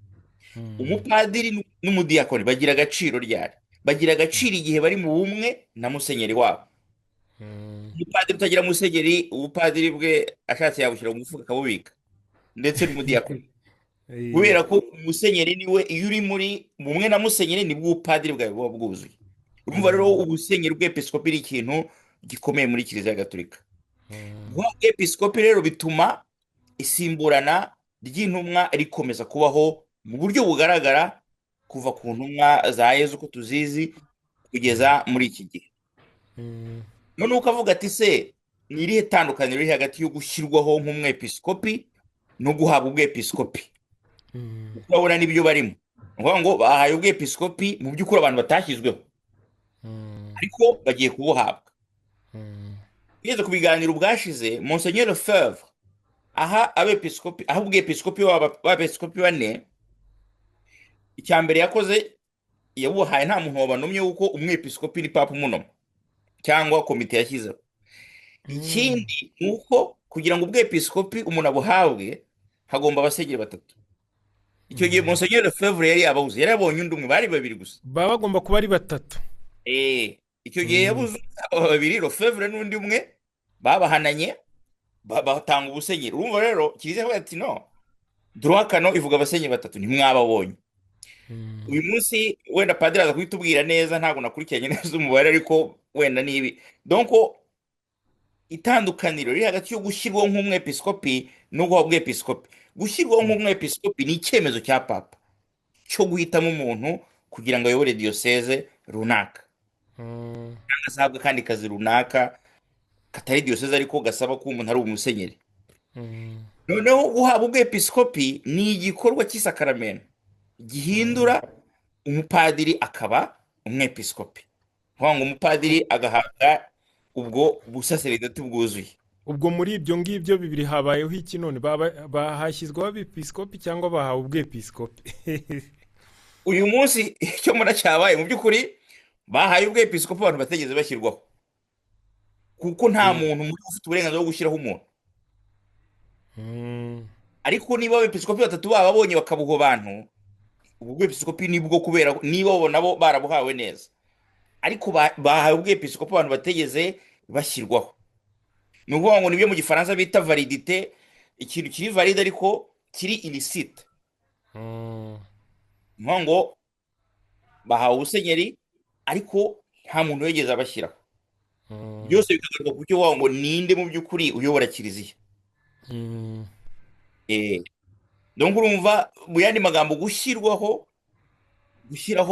S1: Umupadiri n'umudiyakoni bagira agaciro ryari? Bagira agaciro igihe bari mu bumwe na musenyeri wabo. Umupadiri utagira musenyeri, ubupadiri bwe ashatse yabushyira mu mufuka akabubika, ndetse n'umudiyakoni, kubera ko musenyeri niwe, iyo uri muri bumwe na musenyeri nibwo ubupadiri bwawe buba bwuzuye. Urumva rero ubusenyeri bw'episkopi ni ikintu gikomeye muri Kiliziya Gatolika. Guhabwa episkopi rero bituma isimburana ry'intumwa rikomeza kubaho mu buryo bugaragara kuva ku ntumwa za Yezu uko tuzizi kugeza muri iki gihe. Noneho ukavuga ati: "Se ni irihe tandukaniro riri hagati yo gushyirwaho nk'umwepiskopi no guhabwa ubwepiskopi?" Kuko urabona n'ibyo barimo, ni ukuvuga ngo bahaye ubwepiskopi mu by'ukuri abantu batashyizweho, ariko bagiye kubuhabwa. Tugeze ku biganiro ubwashize, Monseigneur Lefebvre aha abepiskopi, aho ubwepiskopi b'abepiskopi bane, icya mbere yakoze, yabuhaye nta muntu wabanumye, kuko umwepiskopi ni papa umunoma cyangwa komite yashyizeho. Ikindi ni uko kugira ngo ubwepiskopi umuntu abuhabwe hagomba abasenyeri batatu. Icyo gihe Monseigneur Lefebvre yari yababuze, yari yabonye undi umwe, bari babiri gusa.
S2: Baba bagomba kuba ari batatu.
S1: Icyo gihe yabuze aba babiri, Lefebvre n'undi umwe babahananye, batanga ubusenyeri. Urumva rero kiliziya iravuga ati: "No, droit canon ivuga abasenyeri batatu, ntimwababonye." Uyu munsi wenda padiri aza kubitubwira neza, ntabwo nakurikiranye neza umubare, ariko wenda ni ibi. Donc itandukaniro riri hagati yo gushyirwaho nk'umwepiskopi no guhabwa ubwepiskopi: gushyirwaho nk'umwepiskopi ni icyemezo cya papa cyo guhitamo umuntu kugira ngo ayobore diyoseze runaka, cyangwa se ahabwe akandi kazi runaka katari diyoseze ariko gasaba ko umuntu ari umusenyeri. Noneho guhabwa ubwepiskopi ni igikorwa cy'isakaramento gihindura umupadiri akaba umwepiskopi, kuvuga ngo umupadiri agahabwa ubwo busaseridoti bwuzuye.
S2: Ubwo muri ibyo ngibyo bibiri habayeho iki none? Bahashyizweho abepiskopi cyangwa bahawe ubwepiskopi?
S1: Uyu munsi icyo mbona cyabaye mu by'ukuri, bahaye ubwepiskopi abantu batigeze bashyirwaho, kuko nta muntu muri ufite uburenganzira bwo gushyiraho umuntu. Ariko niba abepiskopi batatu bababonye bakabuha abantu, ubwo bwepiskopi nibwo, kubera niba bo nabo barabuhawe neza, ariko bahawe ubwepiskopi abantu batigeze bashyirwaho. Ni ukuvuga ngo nibyo mu Gifaransa bita validité, ikintu kiri valide ariko kiri illicite. Ni ukuvuga ngo bahawe ubusenyeri ariko nta muntu wigeze abashyiraho. Byose bikagaruka ku cyo wavuga ngo ninde mu by'ukuri uyobora kiliziya. Donc urumva, mu yandi magambo, gushyiraho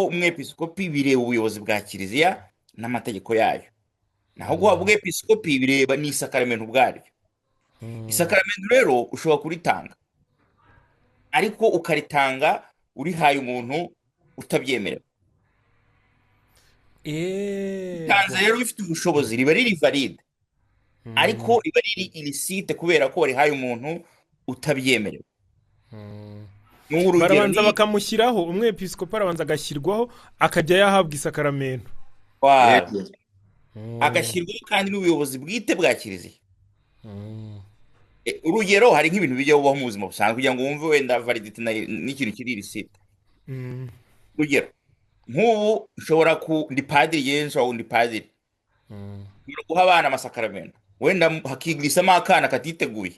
S1: umwepiskopi bireba ubuyobozi bwa kiliziya n'amategeko yayo, naho guhabwa ubwepiskopi bireba n'isakaramento ubwaryo. Isakaramento rero ushobora kuritanga, ariko ukaritanga urihaye umuntu utabyemerewe. Utanze rero bifite ubushobozi, riba riri valide, ariko riba riri illicite kubera ko warihaye umuntu utabyemerewe. N'ubu urugero
S2: Barabanza
S1: ni
S2: bakamushyiraho, umwepiskopi arabanza agashyirwaho, akajya yahabwa isakaramento.
S1: Voilà.
S3: Yego.
S1: Agashyirwaho kandi n'ubuyobozi bwite bwa kiliziya. Urugero, hari nk'ibintu bijya bibaho mu buzima busanzwe kugira ngo wumve wenda validité n'ikintu kiri illicite. Urugero, nk'ubu nshobora ku ndi padiri, yewe nshobora ndi padiri, nshobora guha abana amasakaramentu, wenda hakigirisamo akana katiteguye.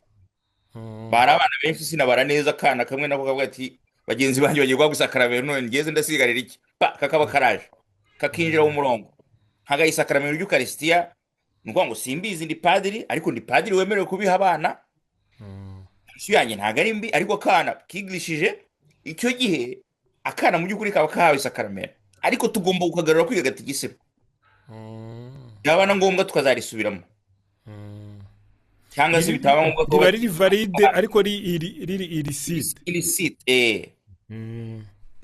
S1: Bari abana benshi, sinabara neza, akana kamwe nako kavuga ati: "Bagenzi banjye bagiye guhabwa isakaramentu, none ngeze ndasigarira iki?" Pa, kakaba karaje kakinjira mu murongo, nkagaha isakaramentu ry'Ukarisitiya. Ni ukuvuga ngo simbizi, ndi padiri, ariko ndi padiri wemerewe kubiha abana. Isi yanjye ntabwo ari mbi, ariko akana kigishije, icyo gihe akana mu by'ukuri kaba kahawe isakaramento, ariko tugomba kukagarura kwiga gatigisimu, byaba na ngombwa tukazarisubiramo, cyangwa se bitaba ngombwa ko
S2: Riba riri valide ariko riri illicite.
S1: Illicite.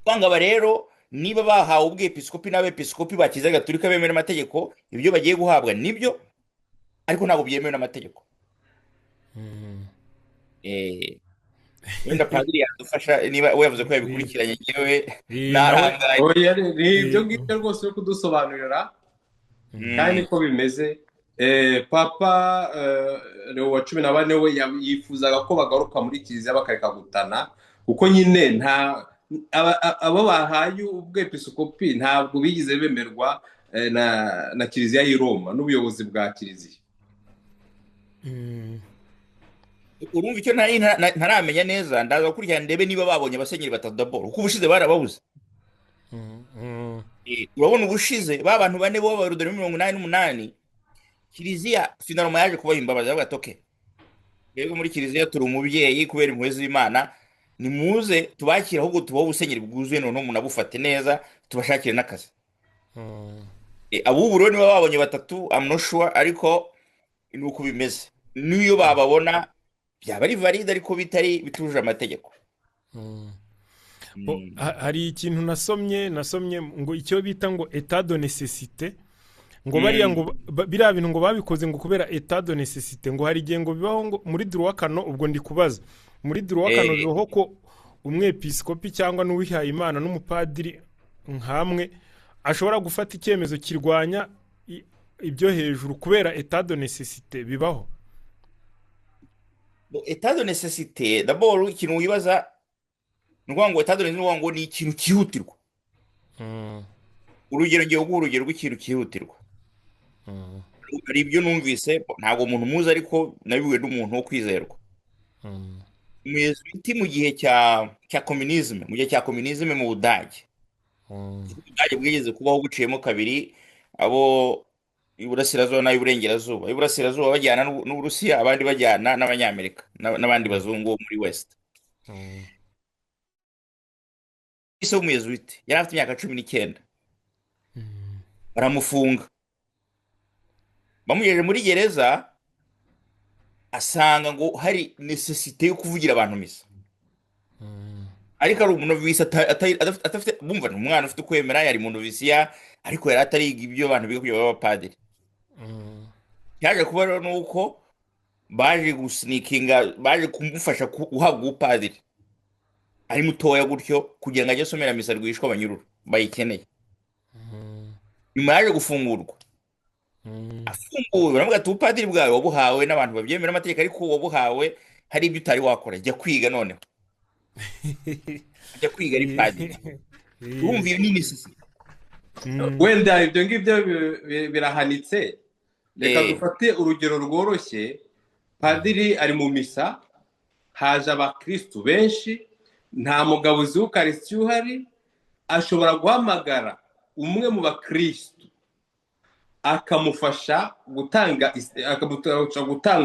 S1: Kwanga aba rero, niba bahawe ubwepiskopi n'abepiskopi ba Kiliziya Gatolika bemewe n'amategeko, ibyo bagiye guhabwa nibyo, ariko ntabwo byemewe n'amategeko. Wenda padiri yadufasha niba we yavuze ko yabikurikiranye, yewe
S2: Nawe
S1: narangaye.
S3: Oya, ni ibyo ngibyo rwose uri kudusobanurira, kandi niko bimeze. Papa Leo wa 14 we yifuzaga ko bagaruka muri kiliziya bakareka gutana, kuko nyine nta abo bahaye ubwepiskopi ntabwo bigeze bemerwa na kiliziya y'i Roma n'ubuyobozi bwa kiliziya.
S1: Urumva, icyo ntari ntaramenya neza, ndaza gukurikirana ndebe niba babonye abasenyeri batatu d'abord, kuko ubushize barababuze. Urabona ubushize ba bantu bane bo b'abaruderi 88, kiliziya finalement yaje kubaha imbabazi, aravuga ati: "Okay, twebwe muri kiliziya turi umubyeyi kubera impuhwe z'Imana, nimuze tubakire, ahubwo tubahe ubusenyeri bwuzuye, noneho munabufate neza, tubashakire n'akazi." Abubu rero niba babonye batatu, I'm not sure, ariko ni uko bimeze. N'iyo bababona byaba ari valide, ariko bitari bitujuje amategeko.
S2: Bo, hari ikintu nasomye ngo icyo bita ngo état de nécessité, ngo bariya ngo biriya bintu ngo babikoze ngo kubera état de nécessité, ngo hari igihe ngo bibaho ngo muri droit canon. Ubwo ndi kubaza, muri droit canon bibaho ko umwepiskopi cyangwa n'uwihaye Imana n'umupadiri nkamwe ashobora gufata icyemezo kirwanya ibyo hejuru kubera état de nécessité? Bibaho?
S1: Bon, état de nécessité d'abord, ikintu wibaza ni ukuvuga ngo état de nécessité ni ukuvuga ngo ni ikintu cyihutirwa. Urugero, ngiye kuguha urugero rw'ikintu cyihutirwa. Hari ibyo numvise, ntabwo umuntu muzi, ariko nabibwiwe n'umuntu wo kwizerwa, umuyezuwiti mu gihe cya communisme, mu gihe cya communisme mu Budage. Ubudage bwigeze kubaho buciyemo kabiri, abo iburasirazuba n'ay'iburengerazuba. Iburasirazuba bajyana n'Uburusiya, abandi bajyana n'Abanyamerika n'abandi bazungu bo muri West. Ise w'umuyezuwiti yari afite imyaka 19, baramufunga, bamugejeje muri gereza. Asanga ngo hari nécessité yo kuvugira abantu misa, ariko ari umunovisi adafite, bumva ni umwana ufite ukwemera, yari mu novisiya, ariko yari atariga ibyo abantu biga kugira babe abapadiri. Cyaje kuba rero ni uko baje gusinikinga, baje kumufasha guhabwa ubupadiri ari mutoya gutyo, kugira ngo ajye asomera misa rwihishwa abanyururu bayikeneye. Nyuma yaje gufungurwa. Afunguwe baravuga ati: "Ubupadiri bwawe wabuhawe n'abantu babyemera amategeko, ariko wabuhawe hari ibyo utari wakora, jya kwiga." Noneho ajya kwiga ari padiri. Urumva iyo ni nécessité.
S3: Wenda ibyo ngibyo birahanitse. Reka dufate urugero rworoshye. Padiri ari mu misa, haje abakirisitu benshi, nta mugabuzi w'ukarisitiya uhari. Ashobora guhamagara umwe mu bakirisitu akamufasha gutanga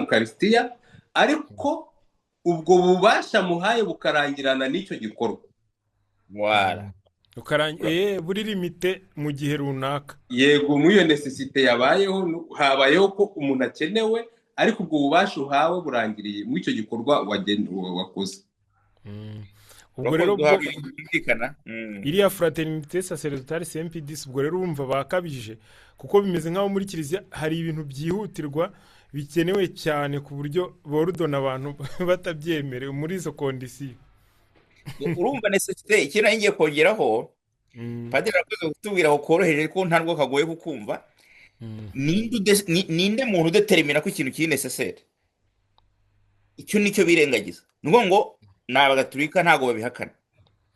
S3: ukarisitiya, ariko ubwo bubasha muhaye bukarangirana n'icyo gikorwa.
S1: Voilà.
S2: Buri limité mu gihe runaka.
S3: Yego, muri iyo nécessité yabayeho, habayeho ko umuntu akenewe, ariko ubwo bubasha uhawe burangiriye muri icyo gikorwa wakoze.
S2: Ubwo rero
S1: urakoze
S2: ubwo
S1: duhabwa byumvikana.
S2: Iriya Fraternité Sacerdotale Saint Pie X, ubwo rero urumva bakabije, kuko bimeze nk'aho muri kiliziya hari ibintu byihutirwa bikenewe cyane ku buryo borudona abantu batabyemerewe muri izo conditions.
S1: Urumva nécessité, ikintu nari ngiye kongeraho, padiri arakoze kutubwira aho koroheje, ariko ntabwo kagoye kukumva. Ninde muntu udetermina ko ikintu kiri nécessaire? Icyo nicyo birengagiza. Ni ukuvuga ngo ni abagatulika, ntabwo babihakana.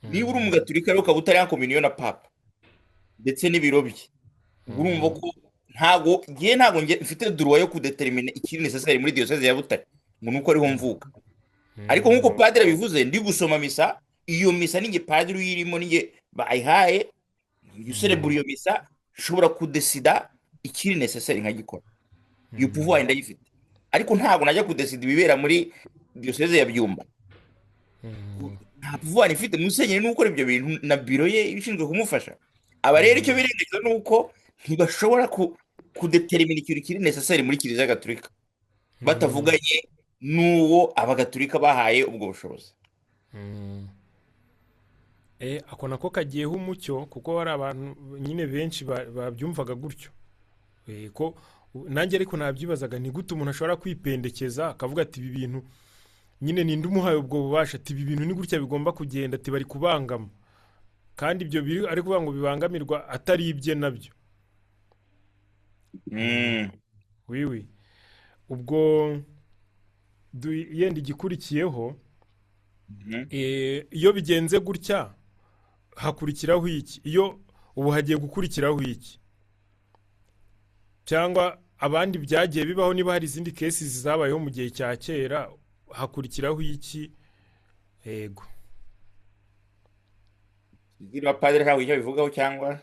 S1: Niba uri umugatulika rero ukaba utari en communion na papa ndetse n'ibiro bye, ubwo urumva ko ntabwo ngiye, ntabwo ngiye mfite droit yo kudetermina ikiri nécessaire muri diyoseze ya Butare ngo nuko ariho mvuka. Ariko nk'uko padiri abivuze, ndi gusoma misa, iyo misa ninjye padiri uyirimo, ninjye bayihaye, ninjye userebura iyo misa, nshobora kudesida ikiri nécessaire nkagikora. Iyo pouvoir ndayifite, ariko ntabwo najya kudesida ibibera muri diyoseze ya Byumba. Nta pouvoir ifite. Musenyeri ni ukora ibyo bintu na biro ye ishinzwe kumufasha. Aba rero icyo birengagiza ni uko ntibashobora kudetermina ikintu kiri nécessaire muri Kiliziya Gatolika batavuganye n'uwo abagatolika bahaye ubwo bushobozi.
S2: Ako nako kagiyeho umucyo, kuko hari abantu nyine benshi babyumvaga gutyo. Ko nanjye ariko nabyibazaga, ni gute umuntu ashobora kwipendekeza akavuga ati: "Ibi bintu nyine ninde umuhaye ubwo bubasha?" Ati: "Ibi bintu ni gutya bigomba kugenda," ati: "Bari kubangama," kandi ibyo biri ari kuvuga ngo bibangamirwa atari ibye nabyo. Wiwi, ubwo yenda igikurikiyeho, iyo bigenze gutya hakurikiraho iki? Iyo ubu hagiye gukurikiraho iki? Cyangwa abandi byagiye bibaho, niba hari izindi cases zabayeho mu gihe cya kera, hakurikiraho iki? Yego.
S1: Niba padiri ntabwo icyo bivugaho cyangwa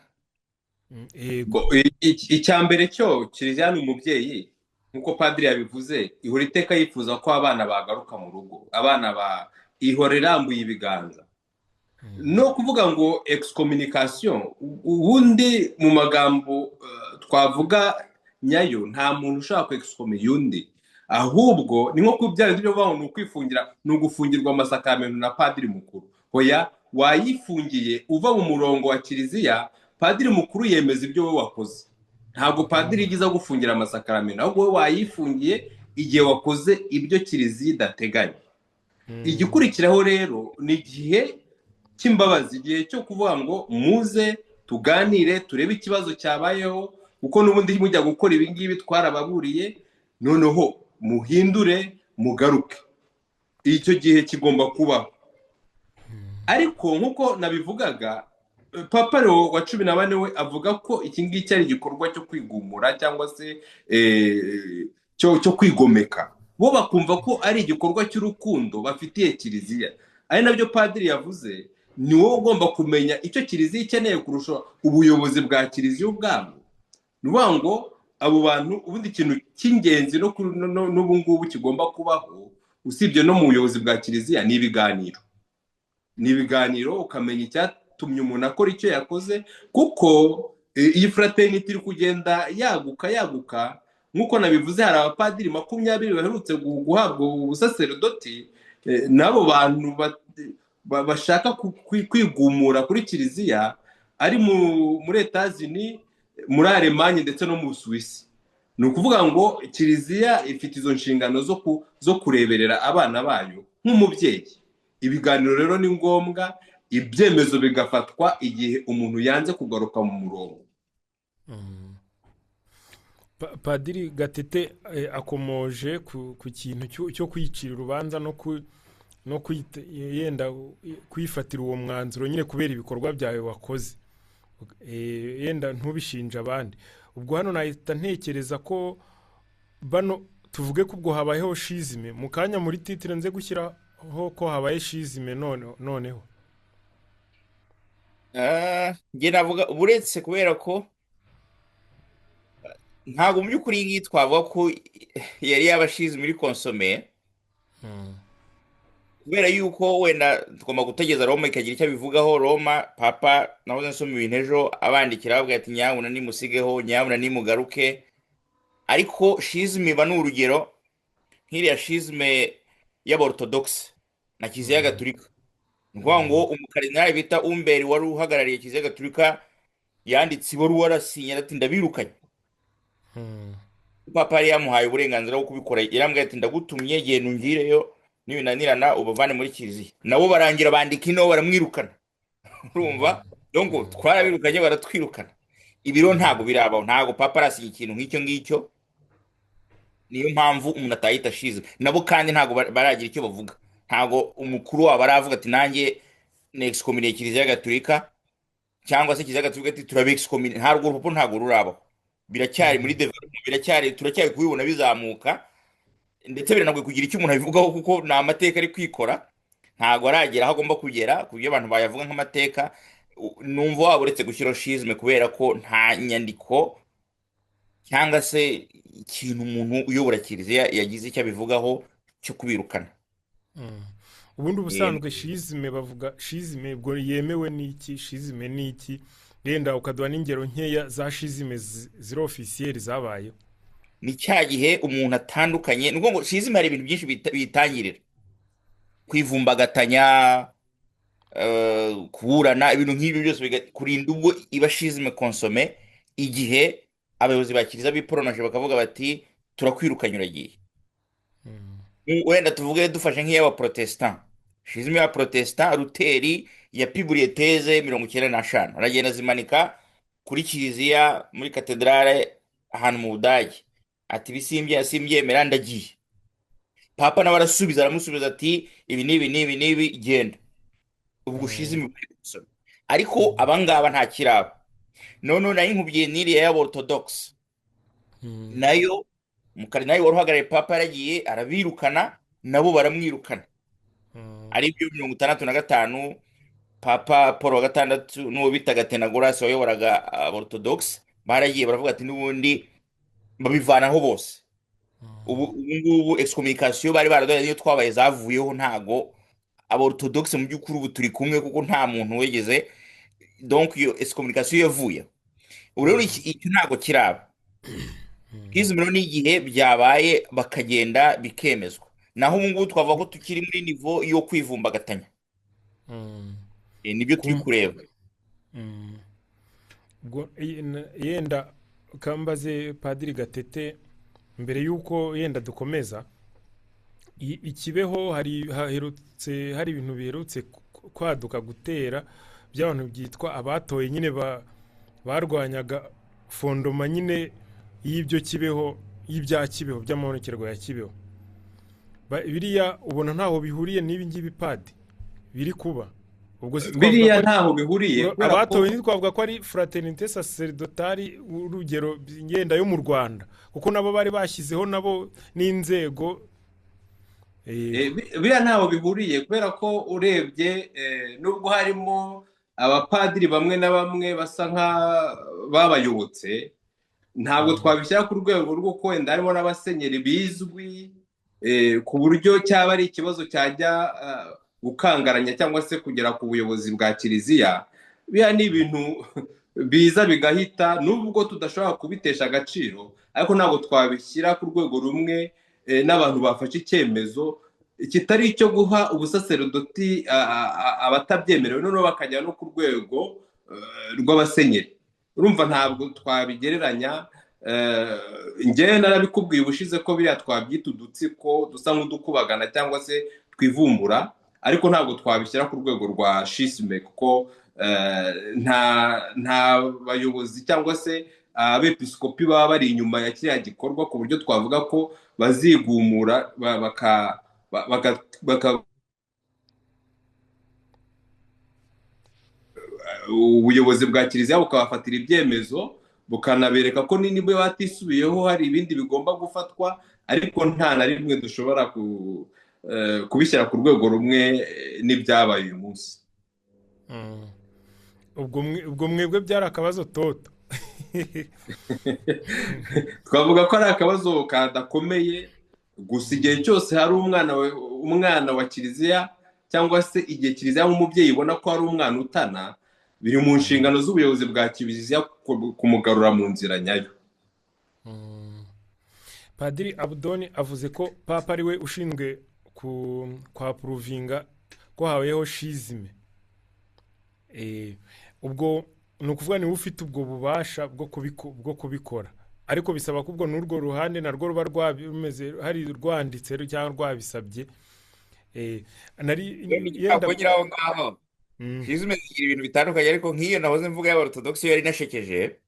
S2: Yego.
S3: Bo, icya mbere cyo, kiliziya ni umubyeyi, nk'uko padiri yabivuze, ihora iteka yifuza ko abana bagaruka mu rugo. Abana ba ihora irambuye ibiganza. No kuvuga ngo excommunication, ubundi mu magambo twavuga nyayo, nta muntu ushobora ku excommunier undi. Ahubwo ni nko kubyara ibyo bavuga ngo ni ukwifungira, ni ugufungirwa amasakaramentu na padiri mukuru. Hoya, wayifungiye uva mu murongo wa kiliziya. Padiri mukuru yemeza ibyo wowe wakoze. Ntabwo padiri yigize agufungira amasakaramentu, ahubwo wowe wayifungiye igihe wakoze ibyo kiliziya idateganya. Igikurikiraho rero ni igihe cy'imbabazi, igihe cyo kuvuga ngo muze tuganire, turebe ikibazo cyabayeho, kuko n'ubundi mujya gukora ibi ngibi twarababuriye, noneho muhindure mugaruke. Icyo gihe kigomba kubaho. Ariko nk'uko nabivugaga, Papa Leo wa 14 we avuga ko iki ngiki ari igikorwa cyo kwigumura cyangwa se cyo kwigomeka. Bo bakumva ko ari igikorwa cy'urukundo bafitiye kiliziya, ari nabyo padiri yavuze. Ni wowe ugomba kumenya icyo kiliziya ikeneye kurusha ubuyobozi bwa kiliziya ubwabwo. Ni ukuvuga ngo abo bantu, ubundi ikintu cy'ingenzi no n'ubu ngubu kigomba kubaho, usibye no mu buyobozi bwa kiliziya, ni ibiganiro. Ni ibiganiro, ukamenya icyatumye umuntu akora icyo yakoze, kuko iyi fraternité iri kugenda yaguka yaguka. Nk'uko nabivuze, hari abapadiri 20 baherutse guhabwa ubusaserodoti, n'abo bantu bashaka kwigumura kuri kiliziya, ari muri Etazini, muri Alemanye ndetse no mu Busuwisi. Ni ukuvuga ngo kiliziya ifite izo nshingano zo kureberera abana bayo nk'umubyeyi. Ibiganiro rero ni ngombwa, ibyemezo bigafatwa igihe umuntu yanze kugaruka mu murongo.
S2: Padiri Gatete akomoje ku kintu cyo kwicira urubanza no yenda kwifatira uwo mwanzuro nyine kubera ibikorwa byawe wakoze, yenda ntubishinje abandi. Ubwo hano nahita ntekereza ko bano tuvuge ko ubwo habayeho schisme mu kanya muri titre nze gushyiraho ko habaye schisme noneho.
S1: Njye navuga uretse kubera ko ntabwo mu by'ukuri iyi ngiyi twavuga ko yari yaba schisme iri consommée, kubera yuko wenda tugomba gutegereza Roma ikagira icyo abivugaho. Roma, papa nahoze nsoma ibintu ejo abandikira babwira ati nyabuna nimusigeho, nyabuna nimugaruke. Ariko schisme iba ni urugero nk'iriya schisme y'Abortodogisi na Kiliziya Gatulika. Ni ukuvuga ngo umukaridinali bita Umbert wari uhagarariye Kiliziya Gatulika yanditse ibaruwa, arasinya ati ndabirukanye. Papa yari yamuhaye uburenganzira bwo kubikora, yarambwiye ati ndagutumye, genda ungireyo, nibinanirana ubavane muri kiliziya. Nabo barangira bandika ino baramwirukana. Urumva, donc twarabirukanye, baratwirukana. Ibiro ntabwo birabaho, ntabwo papa arasinya ikintu nk'icyo ngicyo. Niyo mpamvu umuntu atahita schisme. Nabo kandi ntabwo baragira icyo bavuga, ntabwo umukuru wabo aravuga ati nanjye nexcommunié Kiliziya Gatulika, cyangwa se Kiliziya Gatulika ati turabexcommunié. Ntabwo urupapuro ntabwo rurabaho, biracyari muri development, turacyari kubibona bizamuka, ndetse biranagoye kugira icyo umuntu abivugaho kuko ni amateka ari kwikora, ntabwo aragera aho agomba kugera ku buryo abantu bayavuga nk'amateka. Numva waba uretse gushyiraho schisme kubera ko nta nyandiko cyangwa se ikintu umuntu uyobora kiliziya yagize icyo abivugaho cyo kubirukana.
S2: Ubundi ubusanzwe schisme, bavuga schisme ubwo yemewe n'iki? Schisme ni iki? Yenda ukaduha n'ingero nkeya za schisme ziri officielles zabayeho.
S1: Ni cya gihe umuntu atandukanye. Ni ukuvuga ngo schisme hari ibintu byinshi biyitangirira: kwivumbagatanya, kuburana, ibintu nk'ibyo byose, kurinda ubwo iba schisme consommée, igihe abayobozi ba kiliziya biporonoje bakavuga bati turakwirukanye, uragiye. Wenda tuvuge dufashe nk'iy'abaprotestant, schisme y'abaprotestant, Luteri yapiburiye thèses 95, aragenda azimanika kuri kiliziya muri katedrale ahantu mu Budage, ati ibi simbyemera, ndagiye. Papa nawe arasubiza, aramusubiza ati ibi n'ibi n'ibi n'ibi, genda. Ubwo schisme ibaye gusoma. Ariko abangaba nta kiraba. None nayo nkubwiye n'iriya y'Aborthodox, nayo umukaridinali wari uhagarariye papa yaragiye arabirukana, nabo baramwirukana, ari byo 65 Papa Paul wa gatandatu n'uwo bitaga Athenagoras wayoboraga Aborthodox baragiye baravuga ati n'ubundi babivanaho bose. Ubu ngubu excommunication bari baraduhaye niyo twabaye zavuyeho, ntago Aborthodox mu by'ukuri ubu turi kumwe kuko nta muntu wegeze, donc iyo excommunication yavuyeho. Ubu rero icyo ntago kiraba. Schisme rero ni igihe byabaye bakagenda bikemezwa, naho ubu ngubu twavuga ko tukiri muri niveau yo kwivumbagatanya. Nibyo turi kureba.
S2: Ubwo yenda kambaze Padiri Gatete mbere y'uko yenda dukomeza. Ikibeho hari haherutse, hari ibintu biherutse kwaduka gutera by'abantu byitwa abatoye nyine barwanyaga fondement nyine y'ibyo Kibeho, y'ibya Kibeho, by'amabonekerwa ya Kibeho. Biriya ubona ntaho bihuriye n'ibi ngibi, padi, biri kuba? Ubwo si twavuga
S3: Biriya
S2: ko ari
S3: ntaho bihuriye kubera ko
S2: abatowe ntitwavuga ko ari fraternité sacerdotale, urugero ngenda yo mu Rwanda, kuko nabo bari bashyizeho nabo n'inzego.
S3: Biriya ntaho bihuriye kubera ko urebye, nubwo harimo abapadiri bamwe na bamwe basa nk'ababayobotse, ntabwo twabishyira ku rwego rw'uko wenda harimo n'abasenyeri bizwi, ku buryo cyaba ari ikibazo cyajya gukangaranya cyangwa se kugera ku buyobozi bwa kiliziya. Biriya ni ibintu biza bigahita, nubwo tudashobora kubitesha agaciro, ariko ntabwo twabishyira ku rwego rumwe n'abantu bafashe icyemezo kitari icyo guha ubusaserodoti abatabyemerewe, noneho bakajya no ku rwego rw'abasenyeri. Urumva ntabwo twabigereranya. Njyewe narabikubwiye ubushize ko biriya twabyita udutsiko dusa nk'udukubagana cyangwa se twivumbura, ariko ntabwo twabishyira ku rwego rwa schisme, kuko nta bayobozi cyangwa se abepiskopi baba bari inyuma ya kiriya gikorwa, ku buryo twavuga ko bazigumura ubuyobozi bwa kiliziya bukabafatira ibyemezo, bukanabereka ko niba batisubiyeho hari ibindi bigomba gufatwa, ariko nta na rimwe dushobora kubishyira ku rwego rumwe n'ibyabaye uyu munsi.
S2: Ubwo mwebwe byari akabazo toto.
S3: Twavuga ko ari akabazo kadakomeye, gusa igihe cyose hari umwana wa kiliziya, cyangwa se igihe kiliziya nk'umubyeyi ibona ko hari umwana utana, biri mu nshingano z'ubuyobozi bwa kiliziya kumugarura mu nzira nyayo.
S2: Padiri Abdon avuze ko papa ari we ushinzwe kwapuruvinga ko habayeho schisme. Ubwo ni ukuvuga niwe ufite ubwo bubasha bwo kubikora, ariko bisaba ko ubwo n'urwo ruhande narwo ruba rwabimeze, hari rwanditse cyangwa rwabisabye. Nari yenda
S1: kongera aho ngaho. Schisme zigira ibintu bitandukanye, ariko nk'iyo nahoze mvuga y'Aborthodox yari inashekeje.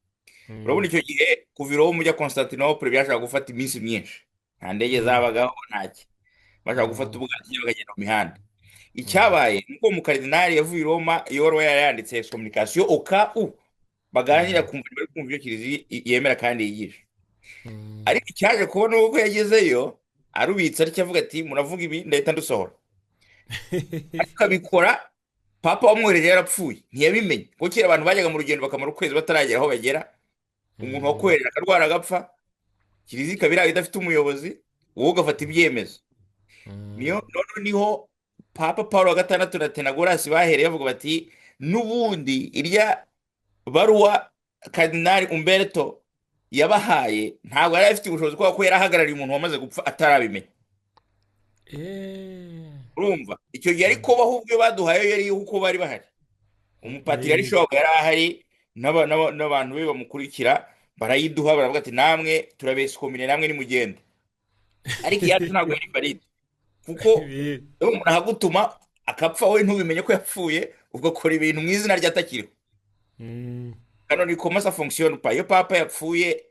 S1: Urabona icyo gihe kuva i Roma ujya Constantinople byashaka gufata iminsi myinshi, nta ndege zabagaho, ntacyo, bashaka gufata ubwato bakagenda mu mihanda. Icyabaye nuko umukardinali yavuye i Roma, iyo wari yaranditse excommunication au cas où baganira kumva bari kumva ibyo kiliziya yemera kandi yigisha. Ariko icyaje kubona uko yagezeyo arubitse ariko avuga ati muravuga ibi ndahita ndusohora, akabikora. Papa wamwohereje yarapfuye ntiyabimenye, kuko kera abantu bajyaga mu rugendo bakamara ukwezi bataragera aho bagera, umuntu wakohereje akarwara agapfa, kiliziya ikaba iri aho idafite umuyobozi, wowe ugafata ibyemezo. Niyo none niho Papa Paul wa gatandatu na Tenagorasi bahereye bavuga bati n'ubundi irya baruwa Kardinali Umberto yabahaye ntabwo yari afite ubushobozi kubera ko yarahagarariye umuntu wamaze gupfa atarabimenya. Urumva icyo gihe ariko ahubwo baduhaye yari uko bari bahari, umupatriarche wabo yari ahari n'abantu be bamukurikira barayiduha, baravuga ati namwe turabeskomine namwe nimugende. Ariko iyacu ntabwo yari valide, kuko umuntu ahagutuma akapfa wowe ntubimenye ko yapfuye, ugakora ibintu mu izina rye atakiriho. Kano ni comment ça fonctionne pas. Iyo papa yapfuye,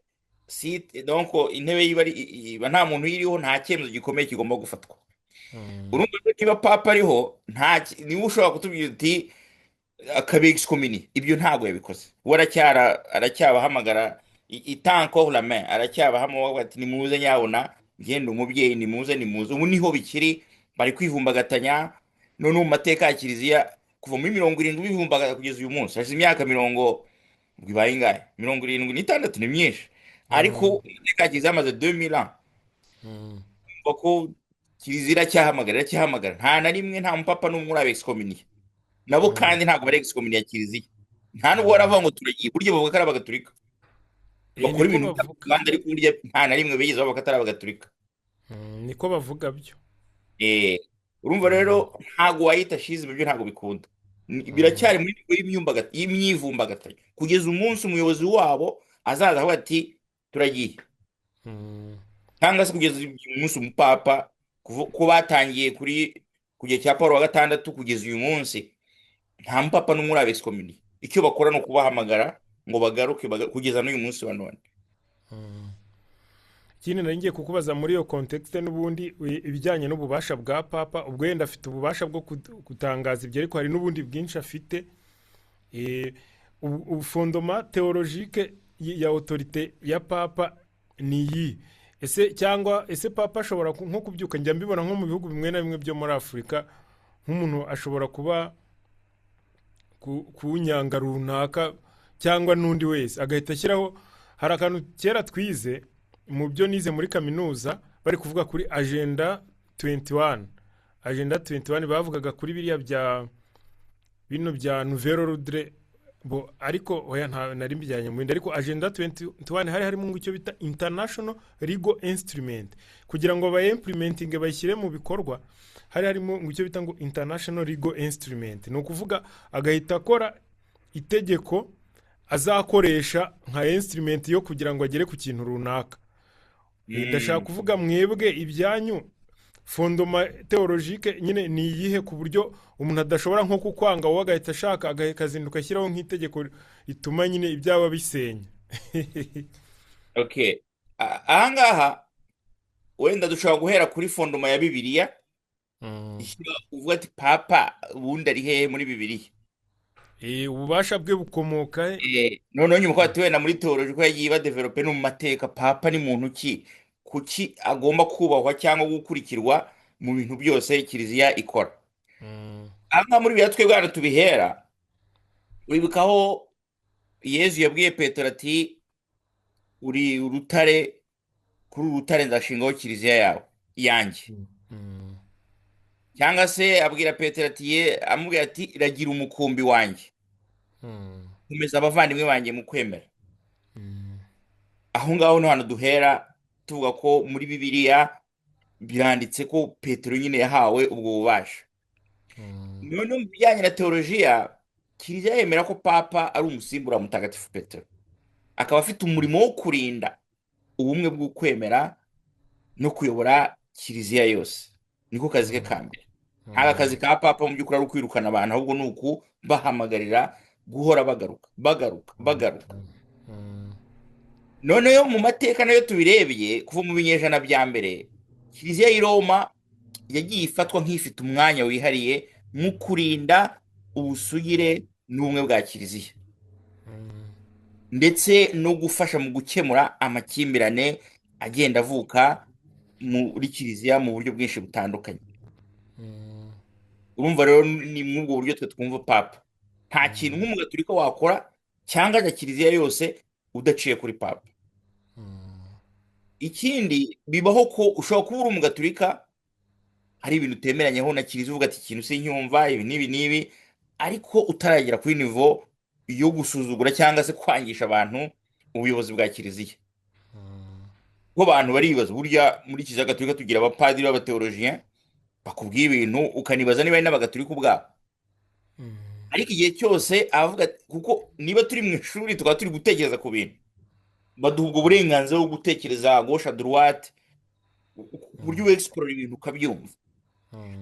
S1: si donc intebe yiba iba nta muntu uyiriho, nta cyemezo gikomeye kigomba gufatwa. Urumva ko niba papa ariho, nta niwe ushobora kutubwira uti akabexcommunier, ibyo ntabwo yabikoze. We aracyabahamagara, il tend encore la main, aracyabahamagara ati nimuze nyabona, ngende umubyeyi, nimuze nimuze. Ubu niho bikiri, bari kwivumbagatanya. None mu mateka ya kiliziya kuva muri 70 bivumbagatanya kugeza uyu munsi, hashize imyaka mirongo ibaye ingahe? 76, ni myinshi. Ariko amateka ya kiliziya amaze 2000 ans. Umva ko kiliziya iracyahamagara, iracyahamagara, nta na rimwe nta mupapa n'umwe urabexcommunier nabo, kandi ntabwo bari excommunier ya kiliziya, nta nubwo baravuga ngo turagiye. Burya bavuga ko ari abagatulika bakora
S2: Niko
S1: ibintu
S2: bavuga.
S1: kandi, ariko burya nta na rimwe bigeze bavuga ko atari abagatulika.
S2: Niko bavuga byo.
S1: Urumva rero ntabwo wayita schisme, ibyo ntabwo bikunda. Biracyari muri niveau y'imyivumbagatanyo kugeza umunsi umuyobozi wabo azaza avuga ati turagiye, cyangwa se kugeza umunsi umupapa, ko batangiye kuri ku gihe cya Paul wa gatandatu kugeza uyu munsi nta mupapa n'umwe urabexcommunier. Icyo bakora ni ukubahamagara ngo bagaruke, kugeza n'uyu munsi wa none.
S2: Ikindi nari ngiye kukubaza muri iyo contexte n'ubundi ibijyanye n'ububasha bwa papa, ubwo yenda afite ububasha bwo gutangaza ibyo, ariko hari n'ubundi bwinshi afite. Fondement théologique ya autorité ya papa ni iyi ese? Cyangwa ese papa ashobora nko kubyuka, njya mbibona nko mu bihugu bimwe na bimwe byo muri Afurika, nk'umuntu ashobora kuba ku nyanga runaka cyangwa n'undi wese agahita ashyiraho. Hari akantu kera twize mu byo nize muri kaminuza, bari kuvuga kuri agenda 21. Agenda 21 bavugaga kuri biriya bya bino bya nouvel ordre. Bo ariko oya, nta nari mbijyanye mu bindi, ariko Agenda 21 hari harimo ngo icyo bita international legal instrument, kugira ngo bayimplementinge, bayishyire mu bikorwa. Hari harimo ngo icyo bita ngo international legal instrument, ni ukuvuga agahita akora itegeko azakoresha nka instrument yo kugira ngo agere ku kintu runaka. Ndashaka kuvuga, mwebwe ibyanyu fondement théologique nyine ni iyihe, ku buryo umuntu adashobora nko kukwanga wowe, agahita ashaka akazinduka ashyiraho nk'itegeko rituma nyine ibyaba bisenya?
S1: Okay, ahangaha wenda dushobora guhera kuri fondement ya Bibiliya ishyira, uvuga ati papa ubundi ari hehe muri Bibiliya?
S2: Ububasha bwe bukomoka he?
S1: Noneho nyuma ko ati wenda muri théologie ko yagiye badéveloppe no mu mateka, papa ni muntu ki, kuki agomba kubahwa cyangwa gukurikirwa mu bintu byose kiliziya ikora? Ahangaha muri Bibiliya twebwe hano tubihera, wibukaho Yezu yabwiye Petero ati: "Uri urutare, kuri uru rutare nzashingaho kiliziya yawe yanjye." Cyangwa se abwira Petero ati ye, amubwira ati: "Ragira umukumbi wanjye, komeza abavandimwe banjye mu kwemera." Aho ngaho ni hantu duhera tuvuga ko muri Bibiliya biranditse ko Petero nyine yahawe ubwo bubasha. Noneho mu bijyanye na teolojiya, kiliziya yemera ko papa ari umusimbura wa Mutagatifu Petero, akaba afite umurimo wo kurinda ubumwe bw'ukwemera no kuyobora kiliziya yose. Niko kazi ke ka mbere. Ntabwo akazi ka papa mu by'ukuri ari ukwirukana abantu, ahubwo ni ukubahamagarira guhora bagaruka, bagaruka, bagaruka. Noneho mu mateka nayo tubirebye, kuva mu binyejana bya mbere, kiliziya y'i Roma yagiye ifatwa nk'ifite umwanya wihariye mu kurinda ubusugire n'ubumwe bwa kiliziya, ndetse no gufasha mu gukemura amakimbirane agenda avuka muri kiliziya mu buryo bwinshi butandukanye. Urumva rero, ni muri ubwo buryo twe twumva papa. Nta kintu nk'umugaturika wakora cyangwa na kiliziya yose udaciye kuri papa. Ikindi bibaho ko ushobora kuba uri umugaturika, hari ibintu utemeranyeho na kiliziya, uvuga ati: "Ikintu sinyumva, ibi n'ibi n'ibi," ariko utaragera kuri niveau yo gusuzugura cyangwa se kwangisha abantu ubuyobozi bwa kiliziya. Kuko abantu baribaza, burya muri kiliziya gatolika tugira abapadiri b'abathéologiens bakubwiye ibintu ukanibaza niba ari n'abagatolika ubwabo. Ariko igihe cyose avuga, kuko niba turi mu ishuri tukaba turi gutekereza ku bintu, baduha ubwo burenganzira bwo gutekereza gauche à droite, ku buryo wexplora ibintu ukabyumva.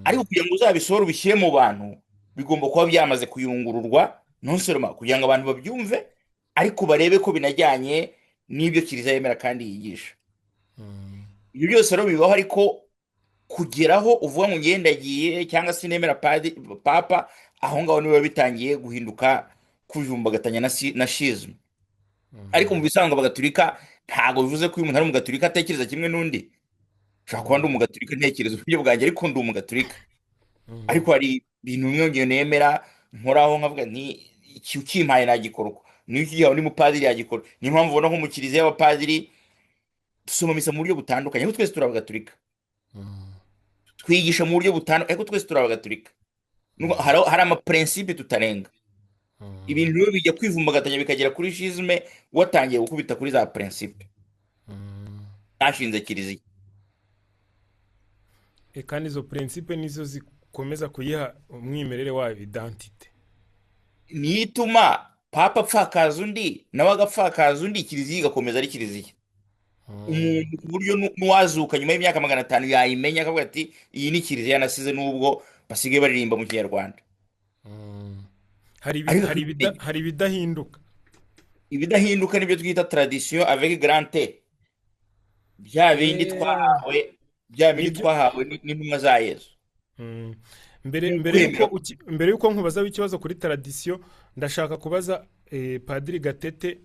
S1: Ariko kugira ngo uzabisohore ubishyire mu bantu, bigomba kuba byamaze kuyungururwa, non seulement kugira ngo abantu babyumve, ariko barebe ko binajyanye n'ibyo kiliziya yemera kandi yigisha. Ibyo byose rero bibaho, ariko kugeraho uvuga ngo ngendagiye cyangwa se nemera papa, aho ngaho niba bitangiye guhinduka kujumbagatanya na schisme. Ariko mu bisanzwe abagatulika, ntabwo bivuze ko uyu muntu ari umugatulika atekereza kimwe n'undi. Ushobora kuba ndi umugatulika ntekereza uburyo bwanjye, ariko ndi umugatulika. Ariko hari ibintu bimwe ngiye nemera nkoraho, nkavuga nti iki ukimpaye nagikora uko, niyo ukigihawe undi mupadiri yagikora. Niyo mpamvu ubona nko mu kiliziya y'abapadiri dusoma misa mu buryo butandukanye, ariko twese turi abagatulika. Twigisha mu buryo butandukanye, ariko twese turi abagatulika. Nubwo hari amaprincipe tutarenga. Ibintu rero bijya kwivumbagatanya bikagera kuri schisme watangiye gukubita kuri za principe zashinze kiliziya.
S2: Kandi izo principe nizo zikomeza kuyiha umwimerere wayo, identité.
S1: Niyo ituma papa apfakaza undi, nawe agapfakaza undi, kiliziya igakomeza ari kiliziya. Umuntu ku buryo n'uwazuka nyuma y'imyaka 500 yayimenya, akavuga ati: "Iyi ni kiliziya nasize," nubwo basigaye baririmba mu kinyarwanda.
S2: Hari
S1: Ariko
S2: hari ibidahinduka.
S1: Ibidahinduka nibyo twita tradition avec grand T, bya bindi twahawe, bya bindi
S2: Nibyo.
S1: twahawe n'intumwa za Yezu.
S2: Mbere
S1: Ni
S2: mbere yuko
S1: ukwemera.
S2: Mbere yuko nkubaza ikibazo kuri tradition, ndashaka kubaza Padiri Gatete: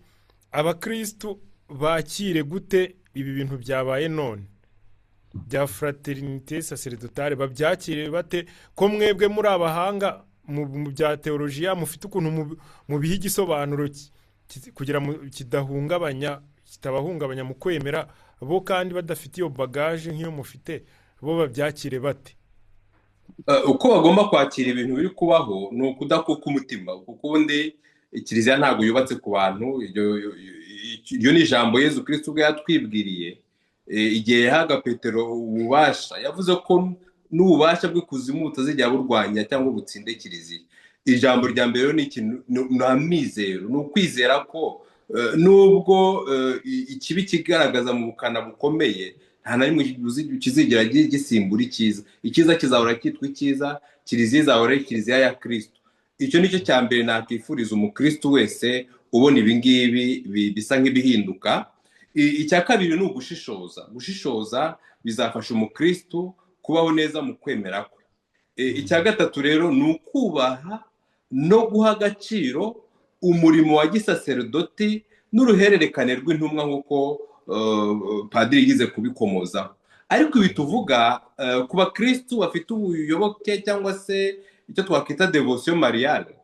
S2: abakristu bakire gute ibi bintu byabaye none bya fraternité sacerdotale? Babyakire bate, ko mwebwe muri abahanga mu bya teolojiya, mufite ukuntu mubiha igisobanuro kugira kidahungabanya, kitabahungabanya mu kwemera, bo kandi badafite iyo bagage nk'iyo mufite, bo babyakire bate?
S3: Uko bagomba kwakira ibintu biri kubaho ni ukudakuka umutima, kuko ubundi Kiliziya ntabwo yubatse ku bantu. Iryo ni ijambo Yezu Kristo ubwe yatwibwiriye igihe yahaga Petero ububasha. Yavuze ko n'ububasha bw'ikuzimu butazigera burwanya cyangwa butsinde Kiliziya. Ijambo rya mbere rero ni ikintu, ni amizero, ni ukwizera ko nubwo ikibi kigaragaza mu bukana bukomeye, nta na rimwe kizigera gisimbura icyiza. Icyiza kizahora cyitwa icyiza, Kiliziya izahora ari Kiliziya ya Kristo. Icyo ni cyo cya mbere nakwifuriza umukristo wese ubona ibi ngibi bisa nk'ibihinduka. Icya kabiri ni ugushishoza. Gushishoza bizafasha umukristo kubaho neza mu kwemera kwe. Icya gatatu rero ni ukubaha no guha agaciro umurimo wa gisaserdoti n'uruhererekane rw'intumwa, nk'uko padiri yize kubikomozaho. Ariko ibi tuvuga ku bakristu bafite ubuyoboke cyangwa se icyo twakwita dévotion mariale,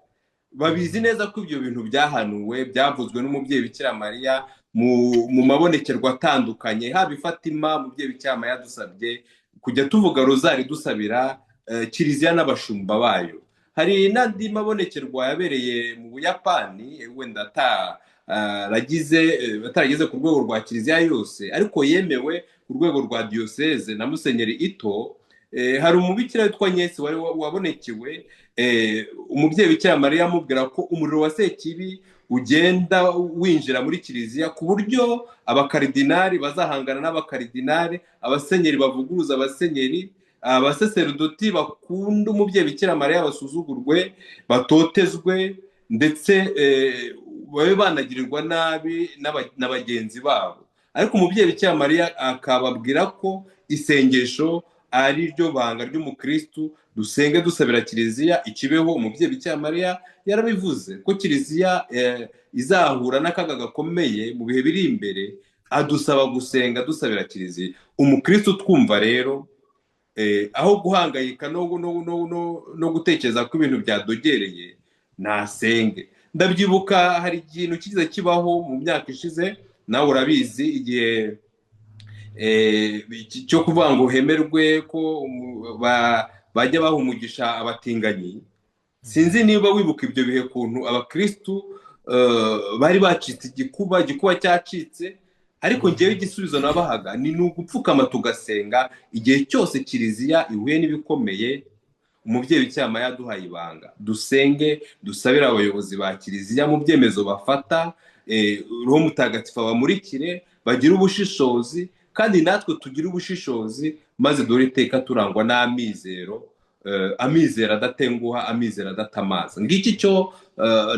S3: babizi neza ko ibyo bintu byahanuwe, byavuzwe n'umubyeyi Bikira Mariya mu mabonekerwa atandukanye, haba i Fatima. Umubyeyi Bikira Mariya yadusabye kujya tuvuga rozari dusabira Kiliziya n'abashumba bayo. Hari n'andi mabonekerwa yabereye mu Buyapani, wenda atarageze ku rwego rwa Kiliziya yose, ariko yemewe ku rwego rwa diyoseze na Musenyeri Ito. Hari umubikira witwa Nyesi wari wabonekewe umubyeyi Bikira Mariya, amubwira ko umuriro wa Sekibi ugenda winjira muri Kiliziya, ku buryo abakaridinari bazahangana n'abakaridinari, abasenyeri bavuguruza abasenyeri, abasaserodoti bakunda umubyeyi Bikira Mariya basuzugurwe, batotezwe, ndetse babe banagirirwa nabi na bagenzi babo. Ariko umubyeyi Bikira Mariya akababwira ko isengesho ari ryo banga ry'umukristu. Dusenge dusabira Kiliziya ikibeho. Umubyeyi Bikira Mariya yarabivuze ko Kiliziya izahura n'akaga gakomeye mu bihe biri imbere, adusaba gusenga dusabira Kiliziya. Umukristu twumva rero, aho guhangayika no gutekereza ko ibintu byadogereye, nasenge. Ndabyibuka hari ikintu kiza kibaho mu myaka ishize, nawe urabizi, igihe cyo kuvuga ngo hemerwe ko bajya baha umugisha abatinganyi. Sinzi niba wibuka ibyo bihe, kuntu abakristu bari bacitse igikuba, igikuba cyacitse. Ariko ngewe igisubizo nabahaga ni ugupfukama tugasenga igihe cyose Kiliziya ihuye n'ibikomeye. Umubyeyi Bikira yaduhaye ibanga: dusenge dusabire abayobozi ba Kiliziya mu byemezo bafata, Roho Mutagatifu abamurikire, bagire ubushishozi, kandi natwe tugire ubushishozi, maze dore iteka turangwa n'amizero, amizero adatenguha, amizero adatamaza. Ngiki cyo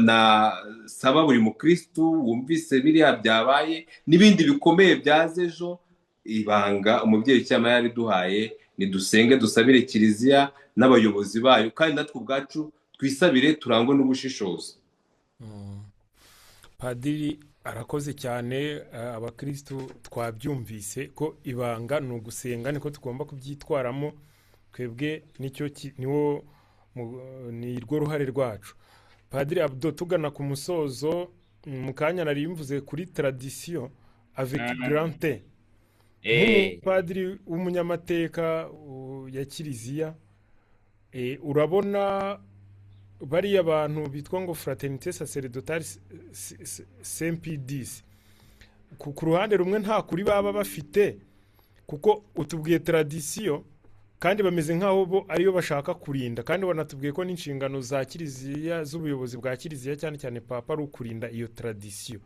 S3: nasaba buri mukristu wumvise biriya byabaye n'ibindi bikomeye byaza ejo. Ibanga umubyeyi Bikira yariduhaye: ni dusenge dusabire Kiliziya n'abayobozi bayo, kandi natwe ubwacu twisabire, turangwe n'ubushishozi.
S2: Padiri arakoze cyane. Abakirisitu twabyumvise ko ibanga ni ugusenga, niko tugomba kubyitwaramo twebwe, nicyo niwo ni rwo ruhare rwacu. Padiri Abdo, tugana ku musozo, mu kanya nari mvuze kuri tradition avec grand T. Nk'umupadiri w'umunyamateka ya Kiliziya, urabona bariya bantu bitwa ngo Fraternité Sacerdotale Saint Pie X, ku ruhande rumwe nta kuri baba bafite, kuko utubwiye tradition kandi bameze nk'aho bo ariyo bashaka kurinda, kandi banatubwiye ko n'inshingano za Kiliziya, z'ubuyobozi bwa Kiliziya, cyane cyane Papa, ari ukurinda iyo tradition.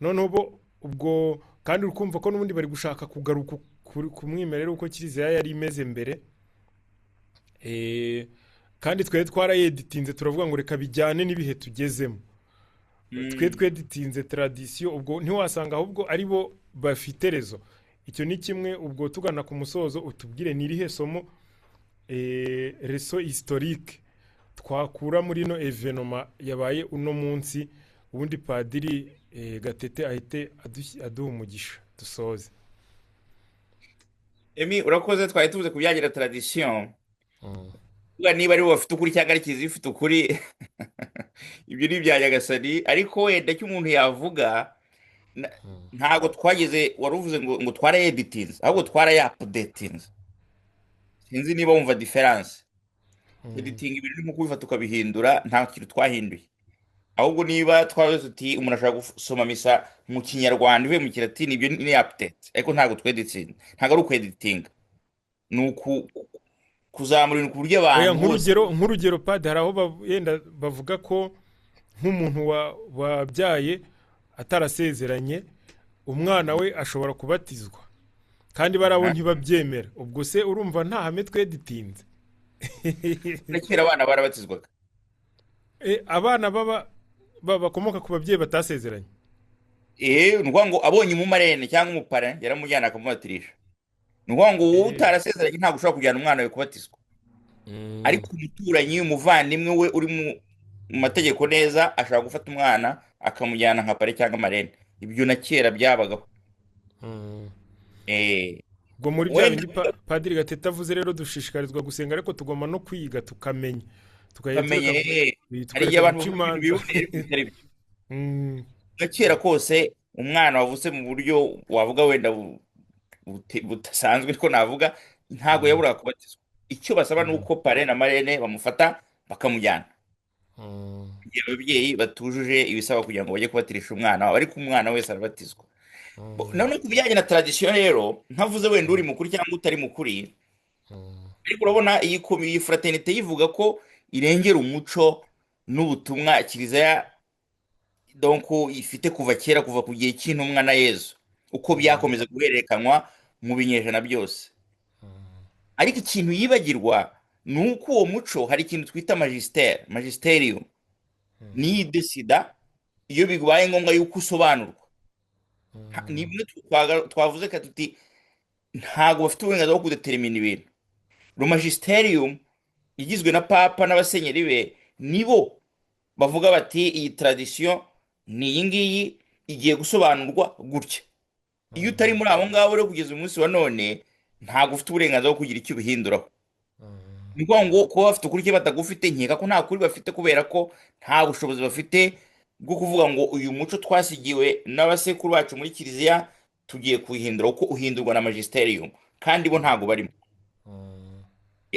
S2: Noneho bo ubwo kandi uri kumva ko n'ubundi bari gushaka kugaruka ku mwimerere uko Kiliziya yari imeze mbere. Kandi twari twarayeditinze, turavuga ngo reka bijyane n'ibihe tugezemo. Twe tweditinze tradition, ubwo ntiwasanga ahubwo ari bo bafite raison? Icyo ni kimwe. Ubwo tugana ku musozo, utubwire ni irihe somo, leçon historique, twakura muri ino événement yabaye uno munsi? Ubundi Padiri Gatete ahite aduha umugisha, dusoze.
S1: Emi, urakoze. Twari tuvuze ku bijyanye na tradition. Kuvuga niba aribo bafite ukuri cyangwa ari Kiliziya ifite ukuri, ibyo ni ibya Nyagasani. Ariko wenda icyo umuntu yavuga, ntabwo twageze, wari uvuze ngo twarayeditinze, ahubwo twarayaupdatinze. Sinzi niba wumva différence. Editinga ibintu ni nko kubifata ukabihindura, nta kintu twahinduye. Ahubwo niba twavuze tuti umuntu ashobora gusoma misa mu Kinyarwanda ivuye mu Kilatini, ibyo ni update, ariko ntabwo tweditinga, ntabwo ari ukweditinga, ni kuzamura ibintu ku buryo
S2: Oya,
S1: abantu bose.
S2: Nk'urugero padi, hari aho yenda bavuga ko nk'umuntu wabyaye atarasezeranye, umwana we ashobora kubatizwa, kandi bariya bo ntibabyemera. Ubwo se urumva nta hame tweditinze?
S1: Na kera abana barabatizwaga.
S2: Abana baba bakomoka ku babyeyi batasezeranye.
S1: Ni ukuvuga ngo abonye umumarraine cyangwa umuparrain yaramujyana akamubatirisha. Ni ukuvuga ngo wowe utarasezeranye ntabwo ushobora kujyana umwana wawe kubatizwa, ariko umuturanyi, umuvandimwe we uri mu mategeko neza, ashobora gufata umwana akamujyana nka parrain cyangwa marraine. Ibyo na kera byabagaho.
S2: Ubwo muri bya
S1: Wenda
S2: bindi Padiri Gatete avuze rero, dushishikarizwa gusenga, ariko tugomba no kwiga tukamenya, tukajya
S1: tukamenya
S2: tureka
S1: hari igihe
S2: tukareka
S1: abantu
S2: guca
S1: bavuga ibintu
S2: imanza.
S1: biboneye ariko bitari byo. Na kera kose umwana wavutse mu buryo wavuga wenda budasanzwe, ariko navuga ntabwo yaburaga kubatizwa. Icyo basaba ni uko parrain na marraine bamufata bakamujyana igihe ababyeyi batujuje ibisaba kugira ngo bajye kubatirisha umwana wabo, ariko umwana wese arabatizwa. Noneho ku bijyanye na tradition rero, ntavuze wenda uri mukuri cyangwa utari mukuri, ariko urabona iyi fraternité yivuga ko irengera umuco n'ubutumwa Kiliziya donc ifite kuva kera, kuva ku gihe cy'intumwa na Yezu, uko byakomeza guhererekanywa mu binyejana byose. Ariko ikintu yibagirwa ni uko uwo muco hari ikintu twita magistère, magisterium, niyo idesida iyo bibaye ngombwa yuko usobanurwa. Ni bimwe twavuze ka tuti ntabwo bafite uburenganzira bwo kudetermina ibintu. Le magisterium igizwe na papa n'abasenyeri be, nibo bavuga bati iyi tradition ni iyi ngiyi, igiye gusobanurwa gutya. Iyo utari muri abo ngabo rero, kugeza umunsi wa none ntabwo ufite uburenganzira bwo kugira icyo ubihinduraho. Ni ukuvuga ngo kuba bafite ukuri cyangwa batagufite, nkeka ko nta kuri bafite, kubera ko nta bushobozi bafite bwo kuvuga ngo uyu muco twasigiwe n'abasekuru bacu muri Kiliziya tugiye kuwuhindura, kuko uhindurwa na magisterium kandi bo ntabwo barimo.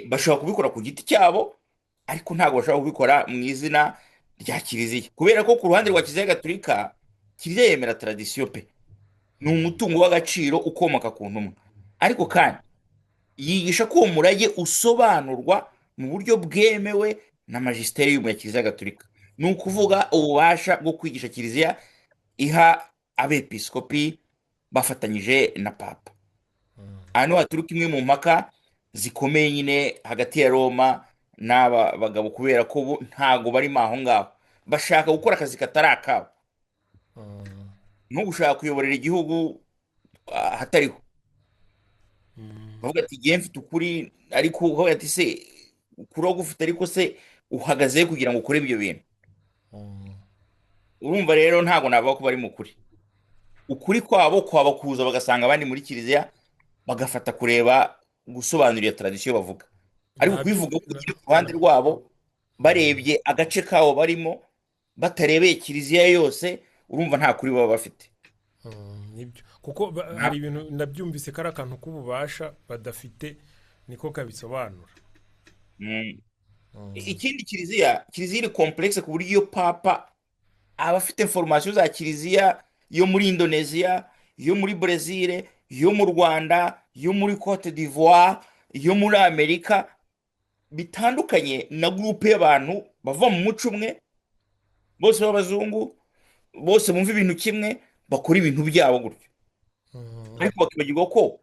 S1: Bashobora kubikora ku giti cyabo, ariko ntabwo bashobora kubikora mu izina rya Kiliziya, kubera ko ku ruhande rwa Kiliziya Gatolika, Kiliziya yemera tradition pe, ni umutungo w'agaciro ukomoka ku ntumwa, ariko kandi yigisha ko uwo murage usobanurwa mu buryo bwemewe na magisterium ya Kiliziya Gatolika, ni ukuvuga ububasha bwo kwigisha Kiliziya iha abepiskopi bafatanyije na papa. Aha niho haturuka imwe mu mpaka zikomeye nyine hagati ya Roma n'aba bagabo, kubera ko bo ntago barimo aho ngaho, bashaka gukora akazi katari akabo, nko gushaka kuyoborera igihugu ahatariho. Bavuga ati igihe mfite ukuri, ariko ukavuga ati se ukuri ufite, ariko se uhagaze kugira ngo ukore ibyo bintu? Urumva rero ntabwo navuga ko bari mu kuri. Ukuri kwabo kwaba kuza bagasanga abandi muri Kiliziya, bagafata kureba gusobanura iyo tradition bavuga, ariko kubivuga ko ku ruhande rwabo, barebye agace kabo barimo, batarebeye Kiliziya yose, urumva nta kuri baba bafite.
S2: Nibyo, kuko hari ibintu ndabyumvise ko ari akantu k'ububasha badafite, niko kabisobanura.
S1: Ikindi, Kiliziya iri complexe ku buryo iyo papa aba afite information za Kiliziya yo muri Indonesia, yo muri Brazil, yo mu Rwanda, yo muri Cote d'Ivoire, yo muri Amerika, bitandukanye na groupe y'abantu bava mu muco umwe, bose b'abazungu, bose bumva ibintu kimwe, bakora ibintu byabo gutyo, ariko bakibagirwa ko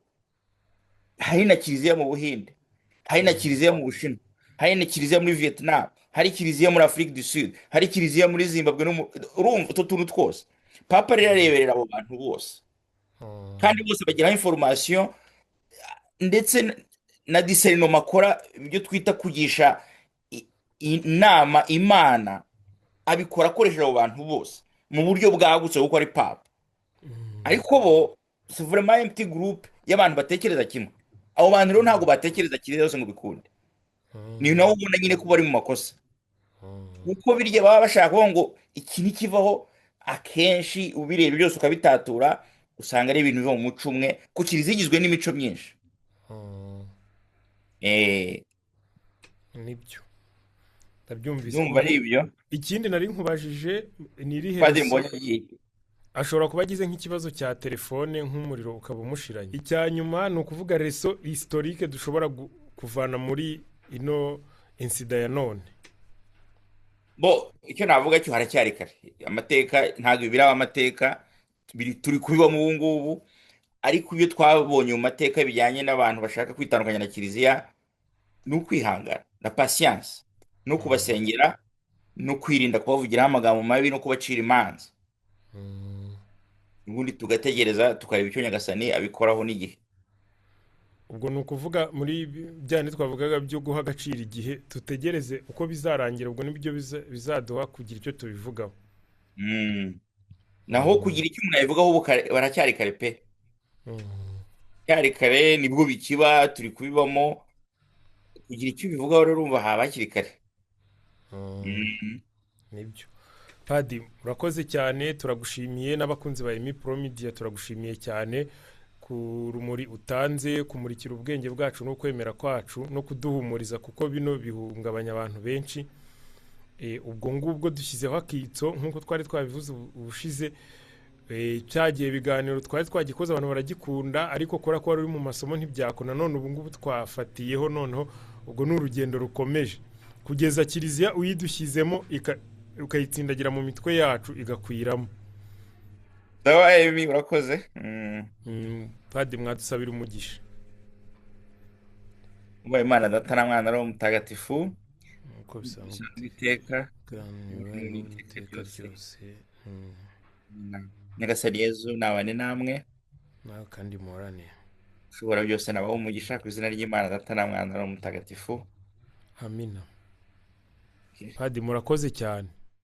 S1: hari na Kiliziya mu Buhinde, hari na Kiliziya mu Bushinwa, hari na Kiliziya muri Vietnam, hari Kiliziya muri Afrique du Sud, hari Kiliziya muri Zimbabwe no urumva utwo tuntu twose. Papa rero areberera abo bantu bose, kandi bose bagiraho information, ndetse na discernement akora, ibyo twita kugisha inama Imana, abikora akoresheje abo bantu bose mu buryo bwagutse kuko ari papa. Ariko bo c'est vraiment un petit groupe y'abantu batekereza kimwe. Abo bantu rero ntabwo batekereza Kiliziya yose ngo bikunde. Ni nawo ubona nyine ko bari mu makosa, kuko birya baba bashaka kuvuga ngo iki ntikivaho, akenshi ubireba byose ukabitatura, usanga ari ibintu biva mu muco umwe, kuko Kiliziya igizwe n'imico myinshi.
S2: Nibyo. Ndabyumvise.
S1: Ndumva
S2: Ubwo
S1: ari ibyo.
S2: ikindi nari nkubajije ni irihe
S1: Padiri
S2: reso
S1: mbonye agiye.
S2: Ashobora kuba agize nk'ikibazo cya telefone, nk'umuriro ukaba umushiranye. Icya nyuma ni ukuvuga leçon historique dushobora kuvana muri ino incident ya none.
S1: Bo, icyo navuga cyo, haracyari kare. Amateka ntabwo biraba amateka, turi kubibamo ubu ngubu. Ariko ibyo twabonye mu mateka bijyanye n'abantu bashaka kwitandukanya na kiliziya ni ukwihangana na patience no kubasengera no kwirinda kubavugiraho amagambo mabi no kubacira imanza, ubundi tugategereza tukareba icyo Nyagasani abikoraho n'igihe.
S2: Ubwo ni ukuvuga muri bya bindi twavugaga byo guha agaciro igihe, tutegereze uko bizarangira, ubwo nibyo bizaduha kugira icyo tubivugaho.
S1: Naho kugira icyo umuntu yabivugaho ubu baracyari kare pe. Cyari kare, nibwo bikiba, turi kubibamo. Kugira icyo ubivugaho rero urumva haba hakiri kare.
S2: Nibyo. Padi, urakoze cyane, turagushimiye, n'abakunzi ba Emi Pro Media turagushimiye cyane ku rumuri utanze, kumurikira ubwenge bwacu no kwemera kwacu no kuduhumuriza, kuko bino bihungabanya abantu benshi. Ubwo ngubwo dushyizeho akitso nk'uko twari twabivuze ubushize. Cyagiye ibiganiro twari twagikoze, abantu baragikunda, ariko kubera ko wari uri mu masomo ntibyakunda. None ubu ngubu twafatiyeho noneho, ubwo ni urugendo rukomeje kugeza kiliziya uyidushyizemo, ukayitsindagira mu mitwe yacu igakwiramo.
S1: Sawa Emi, urakoze.
S2: Padi, mwadusabira umugisha.
S1: Ubaye Imana Data na Mwana na Roho Mutagatifu.
S2: Nk'uko bisanzwe
S1: bisanzwe iteka
S2: iteka
S1: n'iteka
S2: n'iteka
S1: ryose.
S2: ryose.
S1: Nyagasani Yezu nabane namwe.
S2: Nawe kandi muhorane.
S1: Ushobora byose nabahe umugisha ku izina ry'Imana Data na Mwana na Roho Mutagatifu.
S2: Amina. Padi, murakoze cyane.